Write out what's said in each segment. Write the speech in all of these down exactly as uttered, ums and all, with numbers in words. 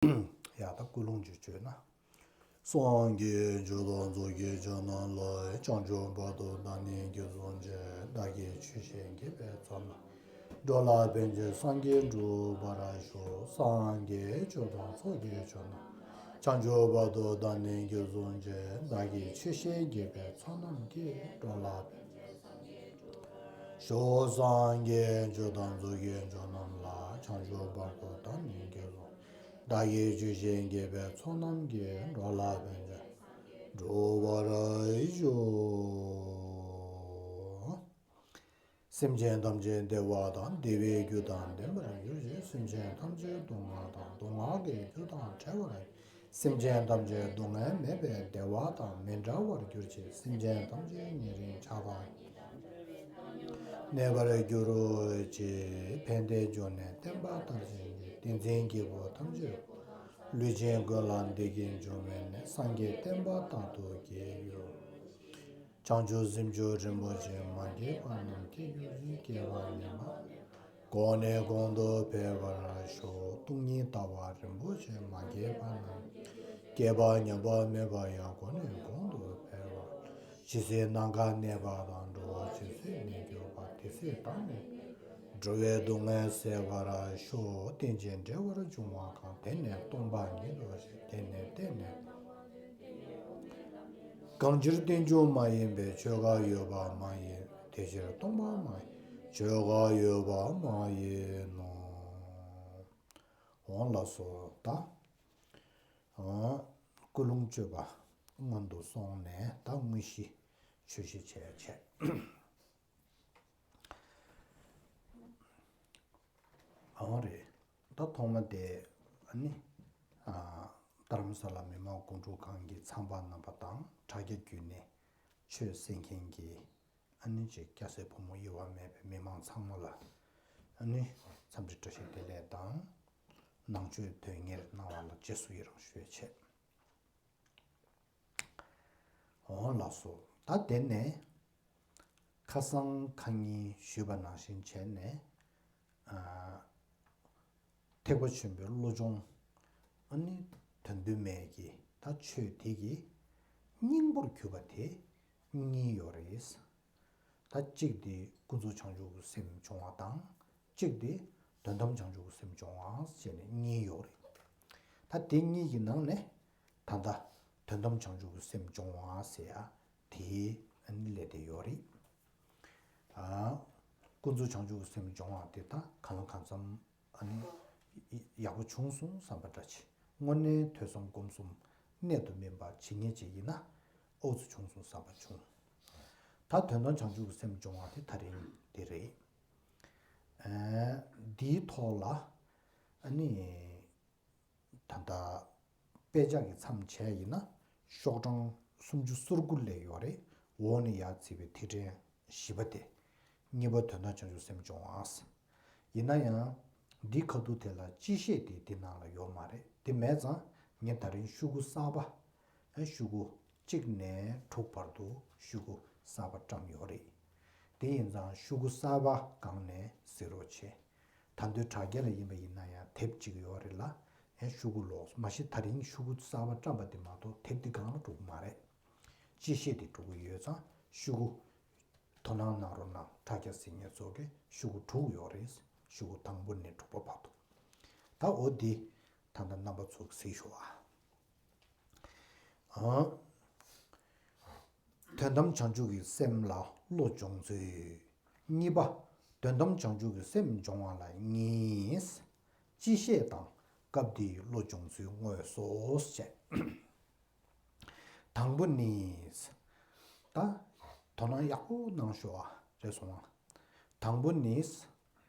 ཡ་ད་ཀུན་སློང་ཅིག་བརྗོད་ན། སངས་རྒྱས་ཆོས་དང་ཚོགས་ཀྱི་མཆོག་རྣམས་ལ། བྱང་ཆུབ་བར་དུ་བདག་ནི་འགོད་སྲུང་བྱེད། བདག་གིས་ཆོས་བཤད་དགེ་བའི་ཚོགས་རྣམས། འགྲོ་ལ་ཕན་ཕྱིར་སངས་རྒྱས་འགྲུབ་པར་ཤོག་སངས་རྒྱས་ཆོས་དང་ཚོགས་ཀྱི་མཆོག་རྣམས། བྱང་ཆུབ་བར་དུ་བདག་ནི་འགོད་སྲུང་བྱེད། བདག་གིས་ཆོས་བཤད་དགེ་བའི་ཚོགས་རྣམས་ཀྱིས། འགྲོ་ལ་ཕན་ཕྱིར་སངས་རྒྱས་འགྲུབ་པར་ཤོག་སངས་རྒྱས་ཆོས་དང་ཚོགས་ཀྱི་མཆོག་རྣམས་ལ། བྱང་ཆུབ་བར་དུ་བདག་ནི་འགོད་སྲུང་བདག་གིས་ཆོས་བཤད་དགེ་བའི་ཚོགས་རྣམས་ཀྱིས། འགྲོ་ལ་ཕན་ཕྱིར་འགྲུབ་པར་ཤོག་སེམས་ཅན་ཐམས་ཅད་བདེ་བ་དང་བདེ་བའི་རྒྱུ་དང་ལྡན་པར་གྱུར་ཅིག་སེམས་ཅན་ཐམས་ཅད་སྡུག་བསྔལ་དང་སྡུག་བསྔལ་གྱི་རྒྱུ་དང་བྲལ་བར། སེམས་ཅན་ཐམས་ཅད་སྡུག་བསྔལ་མེད་པའི་བདེ་བ་དང་མི་འབྲལ་བར་གྱུར་ཅིག་སེམས་ཅན་ཐམས་ཅད་ཉེ་རིང་ཆགས་སྡང་གནས་པར་གྱུར་ཅིག་ཕན་བདེའི་འབྱུང་གནས་བསྟན་པ་ལྟར་བྱིན་གྱིས་བསྟན་འཛིན་གྱི་བུ་ཐམས་ཅད་ཀུན། ལུས་ཅན་ཀུན་ལ་བདེ་སྐྱིད་འབྱུང་བའི་གནས། སངས་རྒྱས་བསྟན་པ་རྟག་ཏུ་རྒྱས་གྱུར། བྱང་ཆུབ་སེམས་མཆོག་རིན་པོ་ཆེ། མ་སྐྱེས་པ་རྣམས་སྐྱེ་གྱུར་ཅིག་སྐྱེས་པ་ཉམས་པ་གོང་ནས་གོང་དུ་འཕེལ་བར་ཤོག་སྟོང་ཉིད་ལྟ་བ་རིན་པོ་ཆེ། མ་སྐྱེས་པ་རྣམས་སྐྱེས་པ་ཉམས་པ་མེད་པ་ཡང་། གོང་ནས་གོང་དུ་འཕེལ་བར། ཇི་སྲིད་ནམ་མཁའ་གནས་པ་དང་། འགྲོ་བ་ཇི་སྲིད་གནས་གྱུར་པ། དེ་སྲིད་བདག་ནི་འགྲོ་བའི་སྡུག་བསྔལ་སེལ་བར་ཤོག་རྟེན་ཅིང་འབྲེལ་བར་འབྱུང་བ་གང་། དེ་ནི་སྟོང་པ་ཉིད་དོ་ཞེས། དེ་ནི་གཏན་ནས་གང་ཕྱིར་རྟེན་འབྱུང་མ་ཡིན་པའི། ཆོས་འགའ་ཡོད་པ་མ་ཡིན། དེ་ཕྱིར་སྟོང་པ་མ་ཡིན། ཆོས་འགའ་ཡོད་པ་མ་ཡིན་ནོ། འོང་ལགས་སོ། ད་ཀུན་སློང་བཅོས་པ་སྔོན་དུ་སོང་ནས་ད་དངོས་གཞི་ཆོས་གཞི་བྱས་བྱས། འོང་རེད། ད་ཐོག་མ་དེ་ཨ་ནི་ཨ་རྡ་རམ་ས་ལ་མི་དམངས་སྒོམ་སྒྲུབ་ཁང་གི་ཚང་པ་རྣམ་པ་དང་དྲ་རྒྱ་བརྒྱུད་ནས་ཆོས་གསན་མཁན་གྱི་ཨ་ནི་ཅིག་སྐྱ་སེར་ཕོ་མོ་དབྱེ་བ་མེད་པའི་མི་མང་ཚང་མ་ལ་ཨ་ནི་འཚམས་འདྲི་བཀྲ་ཤིས་བདེ་ལེགས་དང་། ནང་ཆོས་དོན་གཉེར་གནང་བ་ལ་རྗེས་སུ་ཡི་རང་ཞུ་བའི་ཆེད། འོང་ལགས་སོ། ད་དེ་ནས་ཁ་སང་ཁ་ཉིན་ཞུས་པ་ནང་བཞིན་བྱས་ནས་ཨ་ཐེག་པ་ཆེན་པོའི་བློ་སྦྱོང་ཨ་ནི་དོན་བདུན་མའི་གི་ད་ཆོས་དེ་གི་སྙིང་པོར་གྱུར་པ་དེ་གཉིས་ཡོད་རེད། ད་གཅིག་དེ་ཀུན་རྫོབ་བྱང་ཆུབ་ཀྱི་སེམས་སྦྱོང་བ་དང་། གཅིག་དེ་དོན་དམ་བྱང་ཆུབ་ཀྱི་སེམས་སྦྱོང་བ་ཞེས་ནས་གཉིས་ཡོད་རེད། ད་དེ་གཉིས་ཀྱི་ནང་ནས་ད་ལྟ་དོན་དམ་བྱང་ཆུབ་ཀྱི་སེམས་སྦྱོང་བ་ཟེར་ཡ་དེ་ཨ་ནི་ལས་དེ་ཡོད་རེད། ཨ་ཀུན་རྫོབ་བྱང་ཆུབ་ཀྱི་སེམས་སྦྱོང་བ་དེ་ད་གང་ལ་གང་འཚམ་ཨ་ནི་ཡག་པོ་བྱུང་སོང་བསམ་པ་འདྲ་ཆེ། དངོས་གནས་ཐོས་བསམ་སྒོམ་གསུམ་གནད་དུ་སྨིན་པ་བྱེད་མཁན་ཅིག་ཡིན་ན་ཨོ་ཙི་བྱུང་སོང་བསམ་པ་བྱུང་། ད་དོན་དམ་བྱང་ཆུབ་ཀྱི་སེམས་སྦྱོང་བ་དེ་ད་རིང་དེ་རེད། ཨ་འདིའི་ཐོག་ལ་ཨ་ནི་ད་ལྟ་དཔེ་ཆ་གི་མཚམས་བྱས་ཡིན་ན་ཤོག་གྲངས་སུམ་ཅུ་སོ་དགུ་ལས་ཡོད་རེད། འོག་ནས་ཡར་བརྩིས་པའི་ཐིག་ཕྲེང་བཞི་པ་དེ། གཉིས་པ་དོན་དམ་བྱང་ཆུབ་སེམས་སྦྱོང་བ། ཡིན་ན་ཡང་འདི་ཁ་ཐུག་དེ་ལ་སྤྱི་བཤད་དེ་འདི་ནང་ལ་ཡོད་མ་རེད། དེ་མེད་ཙང་ངས་ད་རིང་ཤོག་གུ་གསར་པ། ཨ་ཤོག་གུ་གཅིག་ནས་དྲུག་བར་དུ་ཤོག་གུ་གསར་པ་བཀྲམ་ཡོད་རེད། དེ་ཡིན་ཙང་ཤོག་གུ་གསར་པ་སྒང་ནས་གཟིགས་རོགས་བྱེད། ད་དུང་དྲ་རྒྱ་ལ་ཡིན་པ་ཡིན་ན་ཡང་དེབ་གཅིག་ཡོད་རེད་ལ། ཨ་ཤོག་གུ་ལོགས་མ་གཞི་ད་རིང་ཤོག་གུ་གསར་པ་བཀྲམ་པ་དེ་མ་གཏོགས་དེབ་དེ་སྒང་ལ་འགྲོ་གི་མ་རེད། སྤྱི་བཤད་དེ་འགྲོ་གི་ཡོད་ཙང་ཤོག་གུ་དོ་སྣང་གནང་རོགས་གནང་། དྲ་རྒྱ་གཟིགས་མཁན་ཚོ་གིས་ཤོག་གུ་དྲུག་ཡོད་རེད། ཤོག་གུ་དང་པོ་ནས་དྲུག་པ་བར་དུ། ད་འོ་འདི་ད་ལྟ་རྣམ་པ་ཚོ་གཟིགས་ཤོག་ཨ། ཨ། དོན་དམ་བྱང་ཆུབ་ཀྱི་སེམས་ལ་བློ་སྦྱོང་ཚུལ། གཉིས་པ། དོན་དམ་བྱང་ཆུབ་ཀྱི་སེམས་སྦྱོང་བ་ལ་གཉིས། སྤྱི་བཤད་དང་སྐབས་འདིའི་བློ་སྦྱོང་ཚུལ་དངོས་སོ་བྱས། དང་པོ་ནི། ད་དོ་སྣང་ཡག་པོ་གནང་ཤོག་ཨ། རེད་སོང་ཨ། དང་པོ་ནི།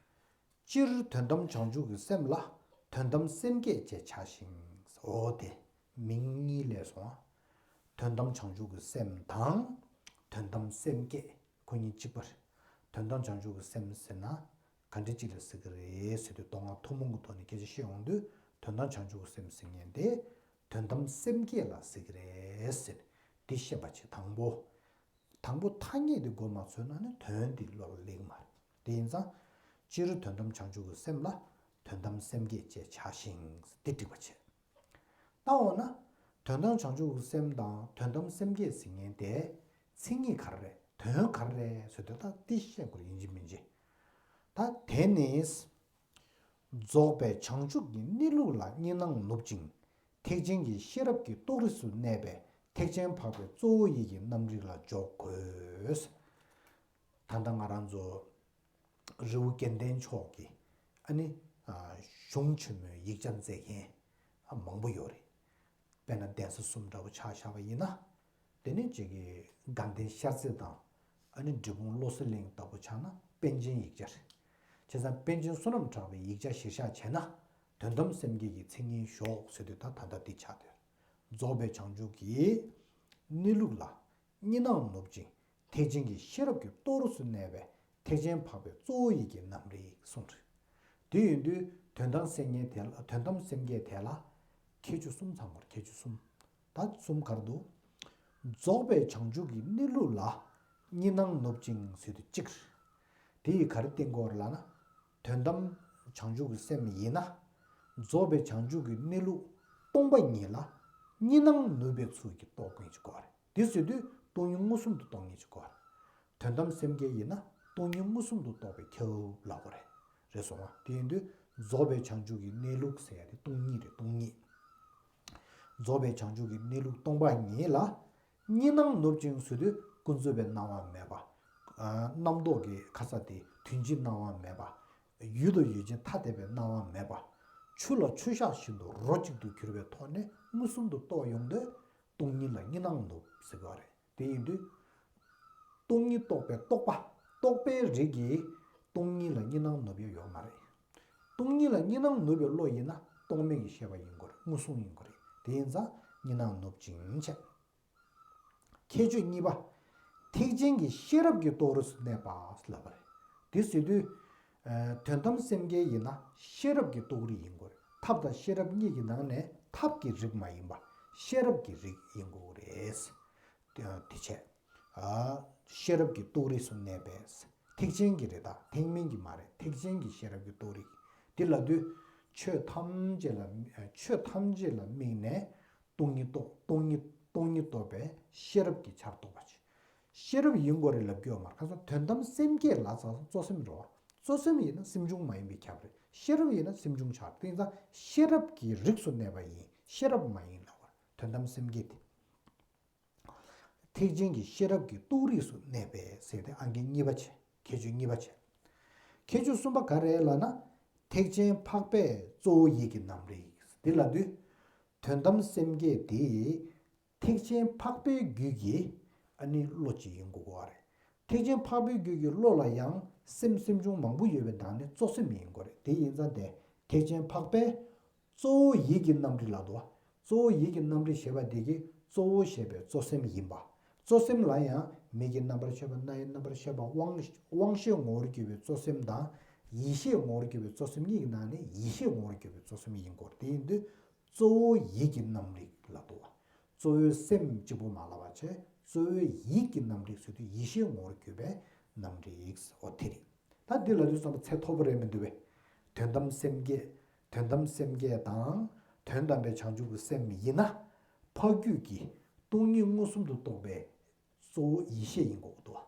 སྤྱིར་དོན་དམ་བྱང་ཆུབ་ཀྱི་སེམས་ལ་དོན་དམ་སེམས་བསྐྱེད་ཅེས་བྱ་ཞིང་། འོ་དེ་མིང་གཉིས་སླེབས་སོང་ཨ། དོན་དམ་བྱང་ཆུབ་ཀྱི་སེམས་དང་། དོན་དམ་སེམས་བསྐྱེད་ཁོ་གཉིས་གཅིག་པ་རེད། དོན་དམ་བྱང་ཆུབ་ཀྱི་སེམས་ཟེར་ན་ག་འདྲ་ཅིག་ལ་ཟེར་གི་རེད་ཟེར་དུས། མདོ་སྔགས་ཐུན་མོང་གི་ཐོག་ནས་སྐད་ཆ་བཤད་ཡོང་དུས་དོན་དམ་བྱང་ཆུབ་ཀྱི་སེམས་ཟེར་མཁན་དེ་དོན་དམ་སེམས་བསྐྱེད་ལ་ཟེར་གི་རེད་ཟེར། འདི་ཤེས་པ་བྱེད་དང་པོ། དང་པོ་ཐ་སྙད་དེ་མགོ་མ་ཚོས་ན་ནི་དོན་དེ་བློ་ལ་སླེབས་ཀྱི་མ་རེད། དེ་ཡིན་ཙང་། སྤྱིར་དོན་དམ་བྱང་ཆུབ་ཀྱི་སེམས་ལ་དོན་དམ་སེམས་བསྐྱེད་ཅེས་བྱ་ཞིང་། འདི་འགྲིག་པ་བྱེད། ད་འོ་ན། དོན་དམ་བྱང་ཆུབ་ཀྱི་སེམས་དང་དོན་དམ་སེམས་བསྐྱེད་ཟེར་མཁན་དེ། མཚན་ཉིད་ག་རེ་རེད། དོན་ག་རེ་རེད་ཟེར་དུས་ད་འདི་བཤད་དགོས་རེད་ཡིན་གཅིག་མིན་གཅིག་ད་དེ་ནི། རྫོགས་པའི་བྱང་ཆུབ་ཀྱི་གནས་ལུགས་ལ་གཉིས་སྣང་ནུབ་ཅིང་། ཐེག་ཆེན་གྱི་ཤེས་རབ་ཀྱི་རྟོགས་རིགས་སུ་གནས་པས་ཐེག་ཆེན་འཕགས་པའི་གཙོ་བོ་ཡིད་ཀྱི་རྣམ་རིག་ལ་འཇོག་དགོས། ད་ལྟ་ང་རང་ཚོ་རི་བོ་དགེ་ལྡན་ཕྱོགས་ཀྱི་ཨ་ནི་གཞུང་ཆེན་མོའི་ཡིག་ཆ་མཛད་མཁན་མང་པོ་ཡོད་རེད། དཔེར་ན་གདན་ས་གསུམ་འདྲ་པོ་ཆ་བཞག་པ་ཡིན་ན། དེ་ནི་གཅིག་གི་དགའ་ལྡན་ཤར་རྩེ་དང་ཨ་ནི་འབྲས་སྤུངས་བློ་གསལ་གླིང་ལྟ་བུ་ཆགས་ན་པཎ་ཆེན་ཡིག་ཆ་རེད། བྱས་ཙང་པཎ་ཆེན་བསོད་ནམས་གྲགས་པའི་ཡིག་ཆ་གཞིར་བཞག་བྱས་ན། དོན་དམ་སེམས་བསྐྱེད་ཀྱི་མཚན་ཉིད་ཞོག་ཟེར་དུས་ད་ད་ལྟ་འདི་ཆགས་སྡོད། རྫོགས་པའི་བྱང་ཆུབ་ཀྱི་གནས་ལུགས་ལ་གཉིས་སྣང་ནུབ་ཅིང་ཐེག་ཆེན་གྱི་ཤེས་རབ་ཀྱི་རྟོགས་རིགས་སུ་གནས་པས་ཐེག་ཆེན་འཕགས་པའི་གཙོ་བོ་ཡིད་ཀྱི་རྣམ་རིག་གསུངས་རེད། དེ་ཡིན་དུས་དོན་དམ་སེམས་ཉིད་དེ་ལ་དོན་དམ་སེམས་བསྐྱེད་དེ་ལ་ཁྱད་ཆོས་གསུམ་ཚང་དགོས་རེད། ཁྱད་ཆོས་གསུམ། ད་གསུམ་ག་རེ་འདུག་རྫོགས་པའི་བྱང་ཆུབ་ཀྱི་གནས་ལུགས་ལ་གཉིས་སྣང་ནུབ་ཅིང་ཟེར་དུས་གཅིག་རེད། དེ་ཡིས་ག་རེ་བསྟན་དགོས་རེད་ལབ་ན། དོན་དམ་བྱང་ཆུབ་ཀྱི་སེམས་ཡིན་ན། རྫོགས་པའི་བྱང་ཆུབ་ཀྱི་གནས་ལུགས་སྟོང་པ་ཉིད་ལ་གཉིས་སྣང་ནུབ་པའི་ཚུལ་གྱིས་རྟོགས་ཀྱི་དགོས་རེད། དེ་ཟེར་དུས་སྟོང་ཉིད་མངོན་སུམ་དུ་རྟོགས་ཀྱི་དགོས་རེད། དོན་དམ་སེམས་བསྐྱེད་ཡིན་ན་སྟོང་ཉིད་མངོན་སུམ་དུ་རྟོགས་པའི་ཁྱབ་ལབ་དགོས་རེད། རེད་སོང་ང་། དེ་ཡིན་དུས་རྫོགས་པའི་བྱང་ཆུབ་ཀྱི་གནས་ལུགས་ཟེར་ཡ་དེ་སྟོང་ཉིད་རེད། སྟོང་ཉིད། རྫོགས་པའི་བྱང་ཆུབ་ཀྱི་གནས་ལུགས་སྟོང་པ་ཉིད་ལ་གཉིས་སྣང་ནུབ་ཅིང་ཟེར་དུས་ཀུན་རྫོབ་པའི་སྣང་བ་མེད་པ། ཨ། རྣམ་རྟོག་གི་ཁ་ཚ་དེ་དོན་སྤྱིའི་སྣང་བ་མེད་པ། ཡུལ་དང་ཡུལ་ཅན་ཐ་དད་པའི་སྣང་བ་མེད་པ། ཆུ་ལ་ཆུ་ཤགས་བཞིན་དུ་རོ་གཅིག་ཏུ་གྱུར་པའི་ཐོག་ནས་མངོན་སུམ་དུ་རྟོགས་ཡོང་དུས་སྟོང་ཉིད་ལ་གཉིས་སྣང་ནུབ་ཟེར་གྱི་ཡོད་རེད། དེ་ཡིན་དུས། སྟོང་ཉིད་རྟོགས་པའི་རྟོག་པ། རྟོག་པའི་རིགས་ཀྱིས་སྟོང་ཉིད་ལ་གཉིས་སྣང་ནུབ་ཡ་ཡོད་མ་རེད། སྟོང་ཉིད་ལ་གཉིས་སྣང་ནུབ་པའི་བློ་ཡིན་ན་རྟོག་མེད་ཀྱི་ཤེས་པ་ཡིན་དགོས་རེད། མངོན་སུམ་ཡིན་དགོས་རེད། དེ་ཡིན་ཙང་གཉིས་སྣང་ནུབ་ཅིང་བྱས། ཁྱད་ཆོས་གཉིས་པ། ཐེག་ཆེན་གྱི་ཤེས་རབ་ཀྱི་རྟོགས་རིགས་སུ་གནས་པ་ལབ་པ་རེད། དེ་ཟེར་དུས། ཨ། དོན་དམ་སེམས་བསྐྱེད་ཡིན་ན་ཤེས་རབ་ཀྱི་རྟོགས་རིགས་ཡིན་དགོས་རེད། ཐབས་དང་ཤེས་རབ་གཉིས་ཀྱི་ནང་ནས་ཐབས་ཀྱི་རིགས་མ་ཡིན་པ་ཤེས་རབ་ཀྱི་རིགས་ཡིན་དགོས་རེད། དེ་བྱས། ཨ། ཤེས་རབ་ཀྱི་རྟོགས་རིགས་སུ་གནས་པས། ཐེག་ཆེན་གྱི་རེད་ད། ཐེག་དམན་གྱི་མ་རེད། ཐེག་ཆེན་གྱི་ཤེས་རབ་ཀྱི་རྟོགས་རིགས། འདི་ལབ་དུས། ཆོས་ཐམས་ཅད་ལ། ཆོས་ཐམས་ཅད་ལ་དམིགས་ནས། སྟོང་ཉིད་རྟོགས། སྟོང་ཉིད། སྟོང་ཉིད་རྟོགས་པའི་ཤེས་རབ་ཀྱི་ཆར་གཏོགས་པ་ཅིག་ཤེས་རབ་ཡིན་དགོས་རེད་ལབ་རྒྱུ་ཡོད་མ་རེད། ཁ་སང་དོན་དམ་སེམས་བསྐྱེད་ལ་ཚང་གཙོ་སེམས་རེད་བ། གཙོ་སེམས་ཡིན་ན་སེམས་བྱུང་མ་ཡིན་པས་ཁྱབ་རེད། ཤེས་རབ་ཡིན་ན་སེམས་བྱུང་ཆགས་རེད། དེ་ཡིན་ཙང་ཤེས་རབ་ཀྱི་རིགས་སུ་གནས་པ་ཡིན། ཤེས་རབ་མ་ཡིན་ལབ་པ་རེད། དོན་དམ་སེམས་བསྐྱེད་དེ། ཐེག་ཆེན་གྱི་ཤེས་རབ་ཀྱི་རྟོགས་རིགས་སུ་གནས་པས་ཟེར་ཏེ་ཨང་ཀི་གཉིས་པ་བྱས། ཁྱད་ཆོས་གཉིས་པ་བྱས། ཁྱད་ཆོས་གསུམ་པ་ག་རེ་ལབ་ན། ཐེག་ཆེན་འཕགས་པའི་གཙོ་བོ་ཡིད་ཀྱི་རྣམ་རིག་འདི་ལབ་དུས། དོན་དམ་སེམས་བསྐྱེད་དེ། ཐེག་ཆེན་འཕགས་པའི་རྒྱུད་ཀྱི་ཨ་ནི་བློ་གཅིག་ཡིན་དགོས་པ་རེད། ཐེག་ཆེན་འཕགས་པའི་རྒྱུད་ཀྱི་བློ་ལ་ཡང་སེམས་སེམས་བྱུང་མང་པོ་ཡོད་པའི་ནང་ནས་གཙོ་སེམས་ཡིན་དགོས་རེད། དེ་ཡིན་ཙང་དེ་ཐེག་ཆེན་འཕགས་པའི་གཙོ་བོ་ཡིད་ཀྱི་རྣམ་རིག་ལབ་འདུག་བ། གཙོ་བོ་ཡིད་ཀྱི་རྣམ་རིག་ཞེས་པ་འདི་གི་གཙོ་བོ་ཞེས་པའི་གཙོ་སེམས་ཡིན་པ། གཙོ་སེམས་ལ་ཡང་མིག་གི་རྣམ་པར་ཤེས་པ། རྣ་ཡི་རྣམ་པར་ཤེས་པ། དབང་དབང་ཤེས་ངོ་བོར་གྱུར་པའི་གཙོ་སེམས་དང་། ཡིད་ཤེས་ངོ་བོར་གྱུར་པའི་གཙོ་སེམས་གཉིས་ཀྱི་ནང་ནས་ཡིད་ཤེས་ངོ་བོར་གྱུར་པའི་གཙོ་སེམས་ཡིན་དགོས། དེ་ཡིན་དུས་གཙོ་བོ་ཡིད་ཀྱི་རྣམ་རིག་ལབ་འདུག་བ། གཙོ་བོའི་སེམས་གཅིག་པོ་མ་ལབ་པ་བྱས། གཙོ་བོའི་ཡིད་ཀྱི་རྣམ་རིག་ཟེར་དུས་ཡིད་ཤེས་ངོ་བོར་གྱུར་པའི་རྣམ་རིག་འོ་དེ་རེད། ད་འདི་ལབ་དུས་ཙམ་པ་ཚད་མཐོ་པོ་རེད་མི་འདུག་པས། དོན་དམ་སེམས་བསྐྱེད། དོན་དམ་སེམས་བསྐྱེད་དང་། དོན་དམ་པའི་བྱང་ཆུབ་ཀྱི་སེམས་ཡིན་ན། འཕགས་རྒྱུད་ཀྱི་སྟོང་ཉིད་མངོན་སུམ་དུ་རྟོགས་པའི་གཙོ་བོ་ཡིད་ཤེས་ཡིན་དགོས་འདུག་བ།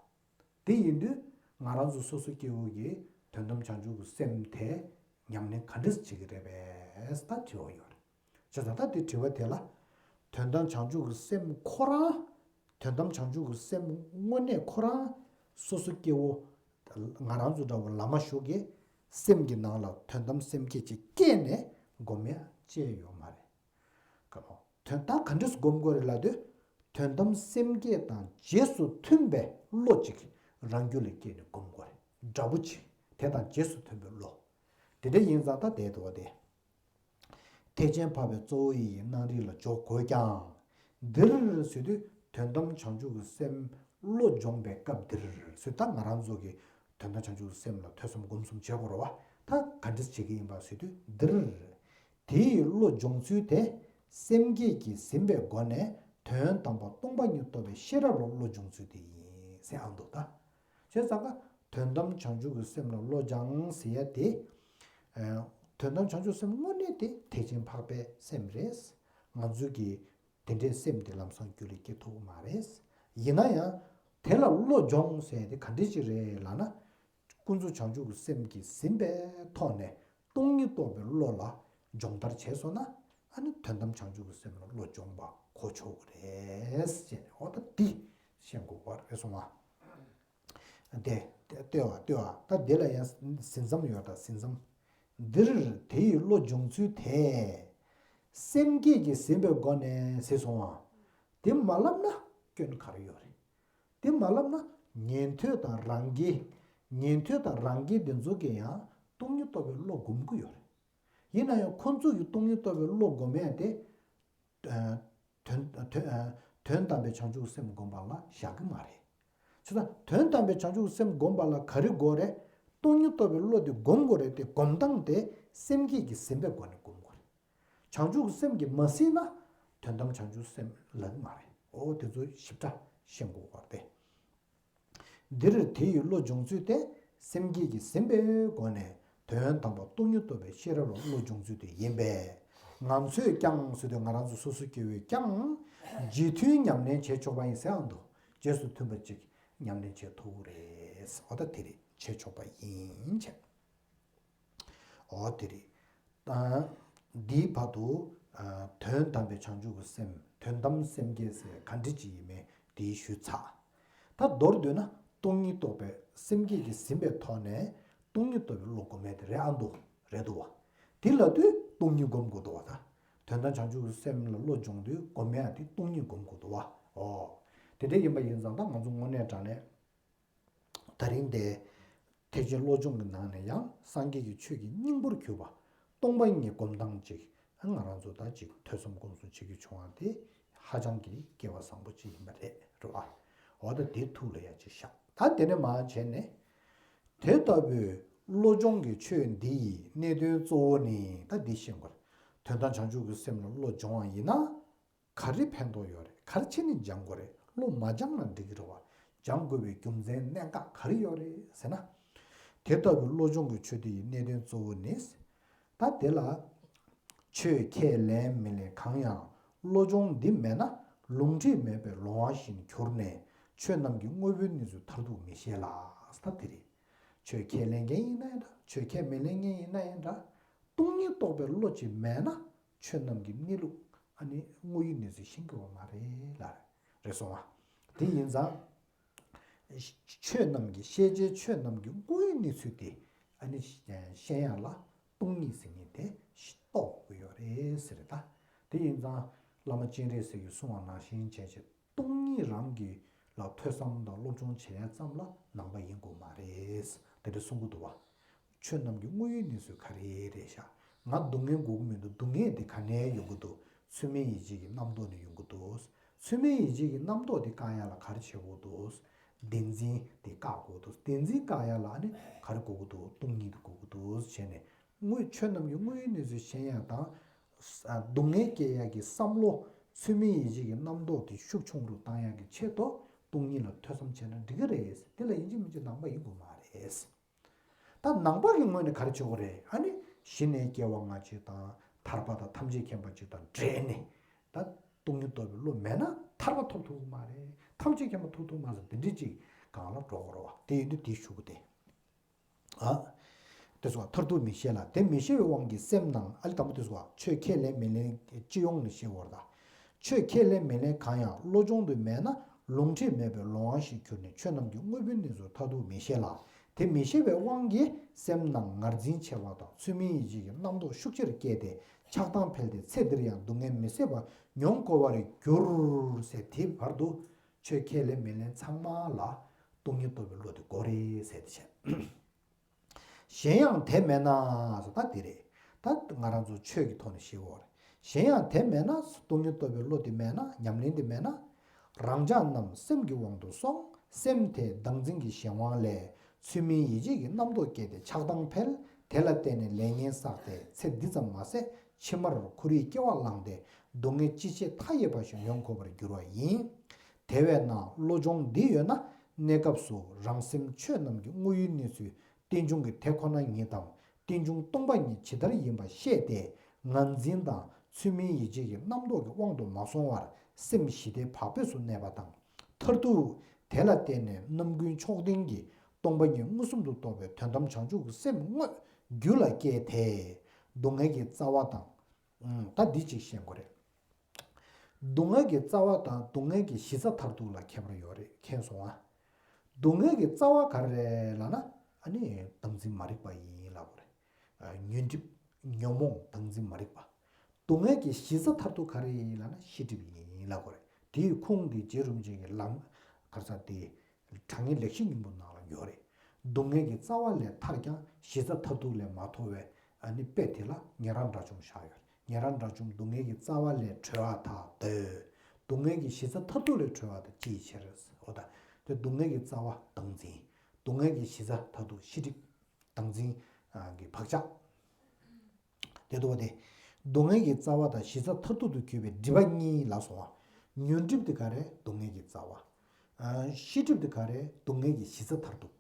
དེ་ཡིན་དུས་ང་རང་ཚོ་སོ་སོ་སྐྱེ་བོ་གིས་དོན་དམ་བྱང་ཆུབ་ཀྱི་སེམས་དེ་ཉམས་ལེན་ག་འདྲས་བྱེད་ཀྱི་རེད་པས་ད་དྲི་བ་ཡོད་རེད། བྱས་ཙང་ད་དེ་དྲི་བ་དེ་ལ། དོན་དམ་བྱང་ཆུབ་ཀྱི་སེམས་ཁོ་རང་། དོན་དམ་བྱང་ཆུབ་ཀྱི་སེམས་དངོས་གནས་ཁོ་རང་། སོ་སོ་སྐྱེ་བོ། ང་རང་ཚོ་འདྲ་བོ་བླ་མ་ཞིག་གིས་སེམས་ཀྱི་ནང་ལ་དོན་དམ་སེམས་བསྐྱེད་ཅིག་བསྐྱེད་ནས་སྒོམ་ཡ་ཅིག་ཡོད་མ་རེད། དོན་དག་ག་འདྲས་སྒོམ་དགོས་རེད་ལབ་དུས། དོན་དམ་སེམས་བསྐྱེད་དང་རྗེས་སུ་མཐུན་པའི་བློ་གཅིག་རང་རྒྱུད་ལ་སྐྱེས་ནས་སྒོམ་དགོས་རེད། འདྲ་པོ་གཅིག་དེ་དང་རྗེས་སུ་མཐུན་པའི་བློ། དེ་འདྲ་ཡིན་ཙང་ད་བསྡད་འདུག་བ་དེ། ཐེག་ཆེན་འཕགས་པའི་གཙོ་བོ་ཡི་རྣམ་རིག་ལ་འཇོག་དགོས་ཀྱང་། འདིར་ཟེར་དུས་དོན་དམ་བྱང་ཆུབ་ཀྱི་སེམས་བློ་སྦྱོང་བའི་སྐབས་འདིར་ཟེར། ད་ང་རང་ཚོ་གིས་དོན་དམ་བྱང་ཆུབ་ཀྱི་སེམས་ལ་ཐོས་བསམ་སྒོམ་གསུམ་བྱེད་དགོས་རེད་བ། ད་ག་འདྲས་བྱེད་ཀྱི་ཡིན་པ་ཟེར་དུས་འདིར། དེ་ཡི་བློ་སྦྱོང་ཚུལ་དེ། སེམས་བསྐྱེད་ཀྱིས་ཟིན་པའི་སྒོ་ནས་དོན་དམ་པ་སྟོང་པ་ཉིད་རྟོགས་པའི་ཤེས་རབ་ལ་བློ་སྦྱོང་ཚུལ་དེ་ཡིན་ཟེར་ཨང་འདུག་ད། བྱས་ཙང་ཀ་དོན་དམ་བྱང་ཆུབ་ཀྱི་སེམས་ལ་བློ་སྦྱང་ཟེར་ཡ་དེ། ཨ། དོན་དམ་བྱང་ཆུབ་སེམས་དངོས་གནས་དེ་ཐེག་ཆེན་འཕགས་པའི་སེམས་རེད། ང་ཚོའི་གི་དེ་འདྲའི་སེམས་དེ་ལམ་སང་རྒྱུད་ལ་སྐྱེ་ཐུབ་ཀྱི་མ་རེད། ཡིན་ན་ཡང་དེ་ལ་བློ་སྦྱོང་ཟེར་དེ་ག་འདྲ་ཅིག་རེད་ལབ་ན། ཀུན་རྫོབ་བྱང་ཆུབ་ཀྱི་སེམས་ཀྱིས་ཟིན་པའི་ཐོག་ནས་སྟོང་ཉིད་རྟོགས་པའི་བློ་ལ་སྦྱོང་བརྡར་བྱས་སོང་ན། ཨ་ནི་དོན་དམ་བྱང་ཆུབ་ཀྱི་སེམས་ལ་བློ་སྦྱོང་བ་གོ་ཆོག་གི་རེད་ཅེས་ནས། འོ་ད་འདི་ཤེས་དགོས་པ་རེད་སོང་ང་། དེ་ལྟོས་པ་ལྟོས་པ། ད་འདི་ལ་ཡང་ཟིན་མཚམས་ཡོད། ད་ཟིན་མཚམས། འདིར་དེ་ཡི་བློ་སྦྱོང་ཚུལ་དེ། སེམས་བསྐྱེད་ཀྱིས་ཟིན་པའི་སྒོ་ནས་ཟེར་སོང་ང་། དེ་མ་ལབ་ན་སྐྱོན་ག་རེ་ཡོད་རེད། དེ་མ་ལབ་ན་ཉན་ཐོས་དང་རང་རྒྱལ། ཉན་ཐོས་དང་རང་རྒྱལ་དེ་ཚོ་གིས་ཡང་སྟོང་ཉིད་རྟོགས་པའི་བློ་སྒོམ་གྱི་ཡོད་རེད། ཡིན་ན་ཡང་ཁོང་ཚོ་ཡིས་སྟོང་ཉིད་རྟོགས་པའི་བློ་སྒོམ་ཡ་དེ། ཨ། དོན་དོན་ཨ། དོན་དམ་པའི་བྱང་ཆུབ་སེམས་སྒོམ་པ་ལ་བཞག་གི་མ་རེད། བྱས་ཙང་དོན་དམ་པའི་བྱང་ཆུབ་སེམས་སྒོམ་པ་ལ་ག་རེ་དགོས་རེད། སྟོང་ཉིད་རྟོགས་པའི་བློ་དེ་སྒོམ་དགོས་རེད་དེ། སྒོམ་སྟངས་དེ་སེམས་བསྐྱེད་ཀྱིས་ཟིན་པའི་སྒོ་ནས་སྒོམ་དགོས་རེད། བྱང་ཆུབ་ཀྱི་སེམས་ཀྱིས་མ་ཟིན་ན་དོན་དམ་བྱང་ཆུབ་སེམས་ལབ་ཀྱི་མ་རེད། འོ་དེ་ཚོ་ཞིབ་ཕྲ་ཤེས་དགོས་པ་རེད། འདིར་དེ་ཡི་བློ་སྦྱོང་ཚུལ་དེ། སེམས་བསྐྱེད་ཀྱིས་ཟིན་པའི་སྒོ་ནས་དོན་དམ་པ་སྟོང་ཉིད་རྟོགས་པའི་ཤེས་རབ་ལ་བློ་སྦྱོང་ཚུལ་དེ་ཡིན་པས། ང་ཚོས་ཀྱང་ཟེར་དུས་ང་རང་ཚོ་སོ་སོ་སྐྱེ་བོས་ཀྱང་རྗེས་མཐུན་ཉམས་ལེན་བྱེད་ཆོག་པ་ཡིན་ཟེར་ཨ་འདུག་རྗེས་སུ་མཐུན་པ་ཅིག་ཉམས་ལེན་བྱེད་ཐུབ་རེད། འོ་ད་དེ་རེད། བྱེད་ཆོག་པ་ཡིན་བྱས། འོ་དེ་རེད། ད་འདིའི་བར་དུ། ཨ། དོན་དམ་པའི་བྱང་ཆུབ་ཀྱི་སེམས། དོན་དམ་སེམས་བསྐྱེད་ཟེར་ག་འདྲ་ཅིག་ཡིན་མིན་དེ་ཞུས་ཚར། ད་མདོར་བསྡུས་ན་སྟོང་ཉིད་རྟོགས་པའི་སེམས་བསྐྱེད་ཀྱིས་ཟིན་པའི་ཐོག་ནས་སྟོང་ཉིད་རྟོགས་པའི་བློ་སྒོམ་ཡ་དེ་རེད་ཨ་འདུག་རེད་འདུག་བ། དེ་ལབ་དུས་སྟོང་ཉིད་སྒོམ་དགོས་འདུག་བ། ད་དོན་དམ་བྱང་ཆུབ་ཀྱི་སེམས་ལ་བློ་སྦྱོང་དུས་སྒོམ་ཡ་དེ་སྟོང་ཉིད་སྒོམ་དགོས་འདུག་བ། འོ། དེ་འདྲ་ཡིན་པ་ཡིན་ཙང་ད་ང་ཚོ་དངོས་གནས་དྲང་གནས། ད་རིང་འདིར་ཐེག་ཆེན་བློ་སྦྱོང་གི་ནང་ནས་ཡང་སངས་རྒྱས་ཀྱི་ཆོས་ཀྱི་སྙིང་པོར་གྱུར་པ་སྟོང་པ་ཉིད་སྒོམ་སྟངས་ཅིག་ང་རང་ཚོ་ད་ཅིག་ཐོས་བསམ་སྒོམ་གསུམ་བྱེད་རྒྱུ་བྱུང་བ་དེ་ཧ་ཅང་གི་སྐལ་བ་བཟང་པོ་ཅིག་ཡིན་པ་རེད། རེད་བ། འོ་ད་དེ་ཐུགས་ལ་ཡ་ཅིག་བཞག་ད་དེ་ནས་མར་བྱས་ནས། དེ་ལྟ་བུའི་བློ་སྦྱོང་གི་ཆོས་འདི་ཡི་གནད་དོན་གཙོ་བོ་ནི། ད་འདི་ཤེས་དགོས། དོན་དམ་བྱང་ཆུབ་ཀྱི་སེམས་ལ་བློ་སྦྱོང་བ་ཡིན་ན། ག་རེ་ཕན་ཐོགས་ཡོད་རེད། ག་རེ་བྱས་ནས་སྦྱང་དགོས་རེད། བློ་མ་སྦྱངས་ན་འགྲིག་གི་རེད་བ། སྦྱང་དགོས་པའི་རྒྱུ་མཚན་གནད་འགག་ག་རེ་ཡོད་རེད་ཟེར་ན། དེ་ལྟ་བུའི་བློ་སྦྱོང་གི་ཆོས་དེ་ཡི་གནད་དོན་གཙོ་བོ་ནི། ད་དེ་ལ་ཆོས་ཁས་ལེན་མི་ལེན་གང་ཡང་བློ་སྦྱོང་འདི་མེད་ན་ལོང་ཁྲིད་མེད་པའི་ལོང་བ་བཞིན་གྱུར་ནས་ཆོས་རྣམས་ཀྱི་དངོས་པོའི་གནས་ཚུལ་མཐར་ཐུག་མི་ཤེས་ལ། ད་དེ་རེད། ཆོས་ཁས་ལེན་མཁན་ཡིན་ན་ཡང་འདྲ། ཆོས་ཁས་མི་ལེན་མཁན་ཡིན་ན་ཡང་འདྲ། སྟོང་ཉིད་རྟོགས་པའི་བློ་ཅིག་མེད་ན་ཆོས་རྣམས་ཀྱི་གནས་ལུགས། ཨ་ནི་དངོས་ཡུལ་གནས་ཚུལ་ཤེས་ཀྱི་ཡོད་མ་རེད་ལ། རེད་སོང་ང་། དེ་ཡིན་ཙང་། ཆོས་རྣམས་ཀྱི། ཤེས་བྱའི་ཆོས་རྣམས་ཀྱི་དངོས་ཡུལ་གནས་ཚུལ་དེ་ཨ་ནི་ཤེས་ཡ་ལ་སྟོང་ཉིད་ཟེར་མཁན་དེ་རྟོགས་དགོས་ཡོད་རེད་ཟེར། ད་དེ་ཡིན་ཙང་བླ་མ་སྤྱན་རས་གཟིགས་ཀྱིས་གསུངས་པ་ནང་བཞིན་བྱས་བྱས། སྟོང་ཉིད་རང་གི་ལ་ཐོས་བསམ་དང་སློབ་སྦྱོང་བྱེད་ཡ་ཙམ་ལ་ནང་པ་ཡིན་དགོས་མ་རེད། དེ་འདྲ་གསུང་གི་འདུག་བ། ཆོས་རྣམས་ཀྱི་དངོས་ཡུལ་གནས་ཚུལ་ག་རེ་རེད་ཤག་ང་སྡུག་བསྔལ་དགོས་ཀྱི་མི་འདུག་སྡུག་བསྔལ་དེ་ག་ནས་ཡོང་གི་འདུག་ཚུལ་མིན་ཡིད་བྱེད་ཀྱི་རྣམ་རྟོག་ནས་ཡོང་གི་འདུག་ཚུལ་མིན་ཡིད་བྱེད་ཀྱི་རྣམ་རྟོག་དེ་བཀག་ཡ་ལ་ག་རེ་བྱེད་དགོས་འདུག་བདེན་འཛིན་དེ་བཀག་དགོས་འདུག་བདེན་འཛིན་བཀག་ཡ་ལ་ཨ་ནི་ག་རེ་དགོས་ཀྱི་འདུག་སྟོང་ཉིད་དེ་དགོས་ཀྱི་འདུག་བྱས་ནས། དངོས། ཆོས་རྣམས་ཀྱི་དངོས་ཡུལ་གནས་ཚུལ་ཤེས་ཡ་དང་། ས། སྡུག་བསྔལ་སྐྱེ་ཡ་གི་བསམ་བློ། ཚུལ་མིན་ཡིད་བྱེད་ཀྱི་རྣམ་རྟོག་དེ་ཤུགས་ཆུང་རུ་བཏང་ཡ་གི་ཆེད་དུ་སྟོང་ཉིད་ལ་ཐོས་བསམ་བྱས་ན་འགྲིག་གི་རེད། དེ་ལ་ཡིན་གཅིག་མིན་གཅིག་ནང་པ་ཡིན་དགོས་མ་རེད། ད་ནང་པ་གི་ངོས་ནས་ག་རེ་བྱེད་དགོས་རེད། ཨ་ནི་གཞི་ནས་སྐྱེ་བ་སྔ་ཕྱི་དང་ཐར་པ་དང་ཐམས་ཅད་མཁྱེན་པ་ཅིག་དང་འབྲེལ་ནས། ད་སྟོང་ཉིད་རྟོགས་པའི་བློ་མེད་ན་ཐར་པ་ཐོབ་ཐུབ་ཀྱི་མ་རེད། ཐམས་ཅད་མཁྱེན་པ་ཐོབ་ཐུབ་མ་རེད། དེ་འདྲ་ཅིག་སྒང་ལ་འགྲོ་དགོས་རེད་བ། དེ་ཡིན་དུས་དེ་ཞུ་གི་དེ། ཨ། དེ་སོགས་མཐར་ཐུག་མི་ཤེས་ལ། དེ་མི་ཤེས་པའི་དབང་གིས་སེམས་ནང་། ཨ་ལི། དང་པོ་དེ་སོགས་ཆོས་ཁས་ལེན་མི་ལེན་སྤྱི་ཡོངས་ནས་ཤེས་དགོས་རེད་ད། ཆོས་ཁས་ལེན་མི་ལེན་གང་ཡང་བློ་སྦྱོང་དུ་མེད་ན་ལོང་ཁྲིད་མེད་པའི་ལོང་བ་ཞིག་གྱུར་ནས་ཆོས་རྣམས་ཀྱི་དངོས་པོའི་གནས་ཚུལ་མཐར་ཐུག་མི་ཤེས་ལ། དེ་མི་ཤེས་པའི་དབང་གིས་སེམས་ནང་ངར་འཛིན་ཆེ་བ་དང་ཚུལ་མིན་ཡིད་བྱེད་ཀྱི་རྣམ་རྟོག་ཤུགས་ཆེར་སྐྱེས་ཏེ་ཆགས་སྡང་འཕེལ་ཏེ་ཚེ་འདིར་ཡང་སྡུག་བསྔལ་མི་བཟད་པ་མྱོང་དགོས་པར་འགྱུར་ཟེར། དེའི་བར་དུ། ཆོས་ཁས་ལེན་མི་ལེན་ཚང་མ་ལ་སྟོང་ཉིད་རྟོགས་པའི་བློ་དེ་དགོས་རེད་ཟེར་ཏེ་བྱས། གཞན་ཡང་དེ་མེད་ན་ཟེར། ད་དེ་རེད། ད་ང་རང་ཚོ་ཆོས་ཀྱི་ཐོག་ནས་ཤེས་དགོས་རེད། གཞན་ཡང་དེ་མེད་ན། སྟོང་ཉིད་རྟོགས་པའི་བློ་དེ་མེད་ན། ཉམས་ལེན་དེ་མེད་ན། རང་ཅག་རྣམས་སེམས་ཀྱི་དབང་དུ་སོང་། སེམས་དེ་བདག་འཛིན་གྱི་གཞན་དབང་ལས་ཚུལ་མིན་ཡིད་བྱེད་ཀྱི་རྣམ་རྟོག་སྐྱེས་ཏེ་ཆགས་སྡང་འཕེལ། དེ་ལ་བརྟེན་ནས་ལས་ངན་བསགས་ཏེ་ཚེ་འདི་ཙམ་མ་ཟད་ཕྱི་མར་འཁོར་བའི་སྐྱེ་བ་བླངས་ཏེ་སྡུག་བསྔལ་ཅི་བྱེད་མཐའ་ཡས་པ་ཞིག་མྱོང་དགོས་པར་འགྱུར་བ་ཡིན། དེ་བས་ན་བློ་སྦྱོང་འདི་ཡོད་ན་གནས་སྐབས་སུ་རང་སེམས་ཆོས་རྣམས་ཀྱི་དངོས་ཡུལ་གནས་ཚུལ་རྟེན་འབྱུང་གི་དེ་ཁོ་ན་ཉིད་དམ་རྟེན་འབྱུང་སྟོང་པ་ཉིད་ཇི་ལྟར་ཡིན་པ་ཤེས་ཏེ་ངར་འཛིན་དང་ ཚུལ་མིན་ཡིད་བྱེད་ཀྱི་རྣམ་རྟོག་གི་དབང་དུ་མ་སོང་བར་སེམས་ཞི་བདེ་བག་ཕེབས་སུ་གནས་པ་དང་། མཐར་ཐུག་དེ་ལ་བརྟེན་ནས་རྣམ་ཀུན་མཆོག་ལྡན་གྱི་སྟོང་པ་ཉིད་མངོན་སུམ་དུ་རྟོགས་པའི་དོན་དམ་བྱང་ཆུབ་ཀྱི་སེམས་དངོས་རྒྱུད་ལ་སྐྱེས་ཏེ། སྡུག་བསྔལ་གྱི་རྩ་བ་དང་། ཨང་། ད་འདི་གཅིག་ཤེས་དགོས་རེད། སྡུག་བསྔལ་གྱི་རྩ་བ་དང་སྡུག་བསྔལ་གྱི་གཞི་རྩ་མཐར་ཐུག་ལ་ཁྱད་པར་ཡོད་རེད། མཁྱེན་སོང་ཨ། སྡུག་བསྔལ་གྱི་རྩ་བ་ག་རེ་རེད་ལབ་ན། ཨ་ནི་བདག་འཛིན་མ་རིག་པ་ཡིན་ལབ་དགོས་རེད། ཨ། ཉོན་སྒྲིབ་ཉོན་མོངས་བདག་འཛིན་མ་རིག་པ། སྡུག་བསྔལ་གྱི་གཞི་རྩ་མཐར་ཐུག་ག་རེ་ཡིན་ལབ་ན་ཤེས་སྒྲིབ་ཡིན་ལབ་དགོས་རེད། དེའི་ཁུངས་དེ་རྗེ་རིན་པོ་ཆེ་གི་ལམ་ག་རེ་ཟེར་དེ། དྲང་ངེས་ལེགས་བཤད་སྙིང་པོ་ནང་ལ་ཡོད་རེད། སྡུག་བསྔལ་གྱི་རྩ་བ་ལས་ཐར་ཀྱང་གཞི་རྩ་མཐར་ཐུག་ལས་མ་ཐར་བའི་ཨ་ནི་དཔེ་དེ་ལ་ཉན་རང་དགྲ་བཅོམ་བཞག་ཡོད་རེད། ཉན་རང་དགྲ་བཅོམ་སྡུག་བསྔལ་གྱི་རྩ་བ་ལས་གྲོལ་བ་དང་དེ། སྡུག་བསྔལ་གྱི་གཞི་རྩ་མཐར་ཐུག་ལས་གྲོལ་བ་དང་ཅིའི་ཕྱིར། འོ་ད། དེ་སྡུག་བསྔལ་གྱི་རྩ་བ་བདག་འཛིན། སྡུག་བསྔལ་གྱི་གཞི་རྩ་མཐར་ཐུག་ཤེས་སྒྲིབ། བདག་འཛིན་གྱི་བག་ཆགས། དེ་འདུག་པ་དེ། སྡུག་བསྔལ་གྱི་རྩ་བ་དང་གཞི་རྩ་མཐར་ཐུག་ཏུ་གྱུར་པའི་སྒྲིབ་པ་གཉིས་ལ་སོགས་པ། ཉོན་སྒྲིབ་དེ་ག་རེ། སྡུག་བསྔལ་གྱི་རྩ་བ། ཨ། ཤེས་སྒྲིབ་དེ་ག་རེ། སྡུག་བསྔལ་གྱི་གཞི་རྩ་མཐར་ཐུག་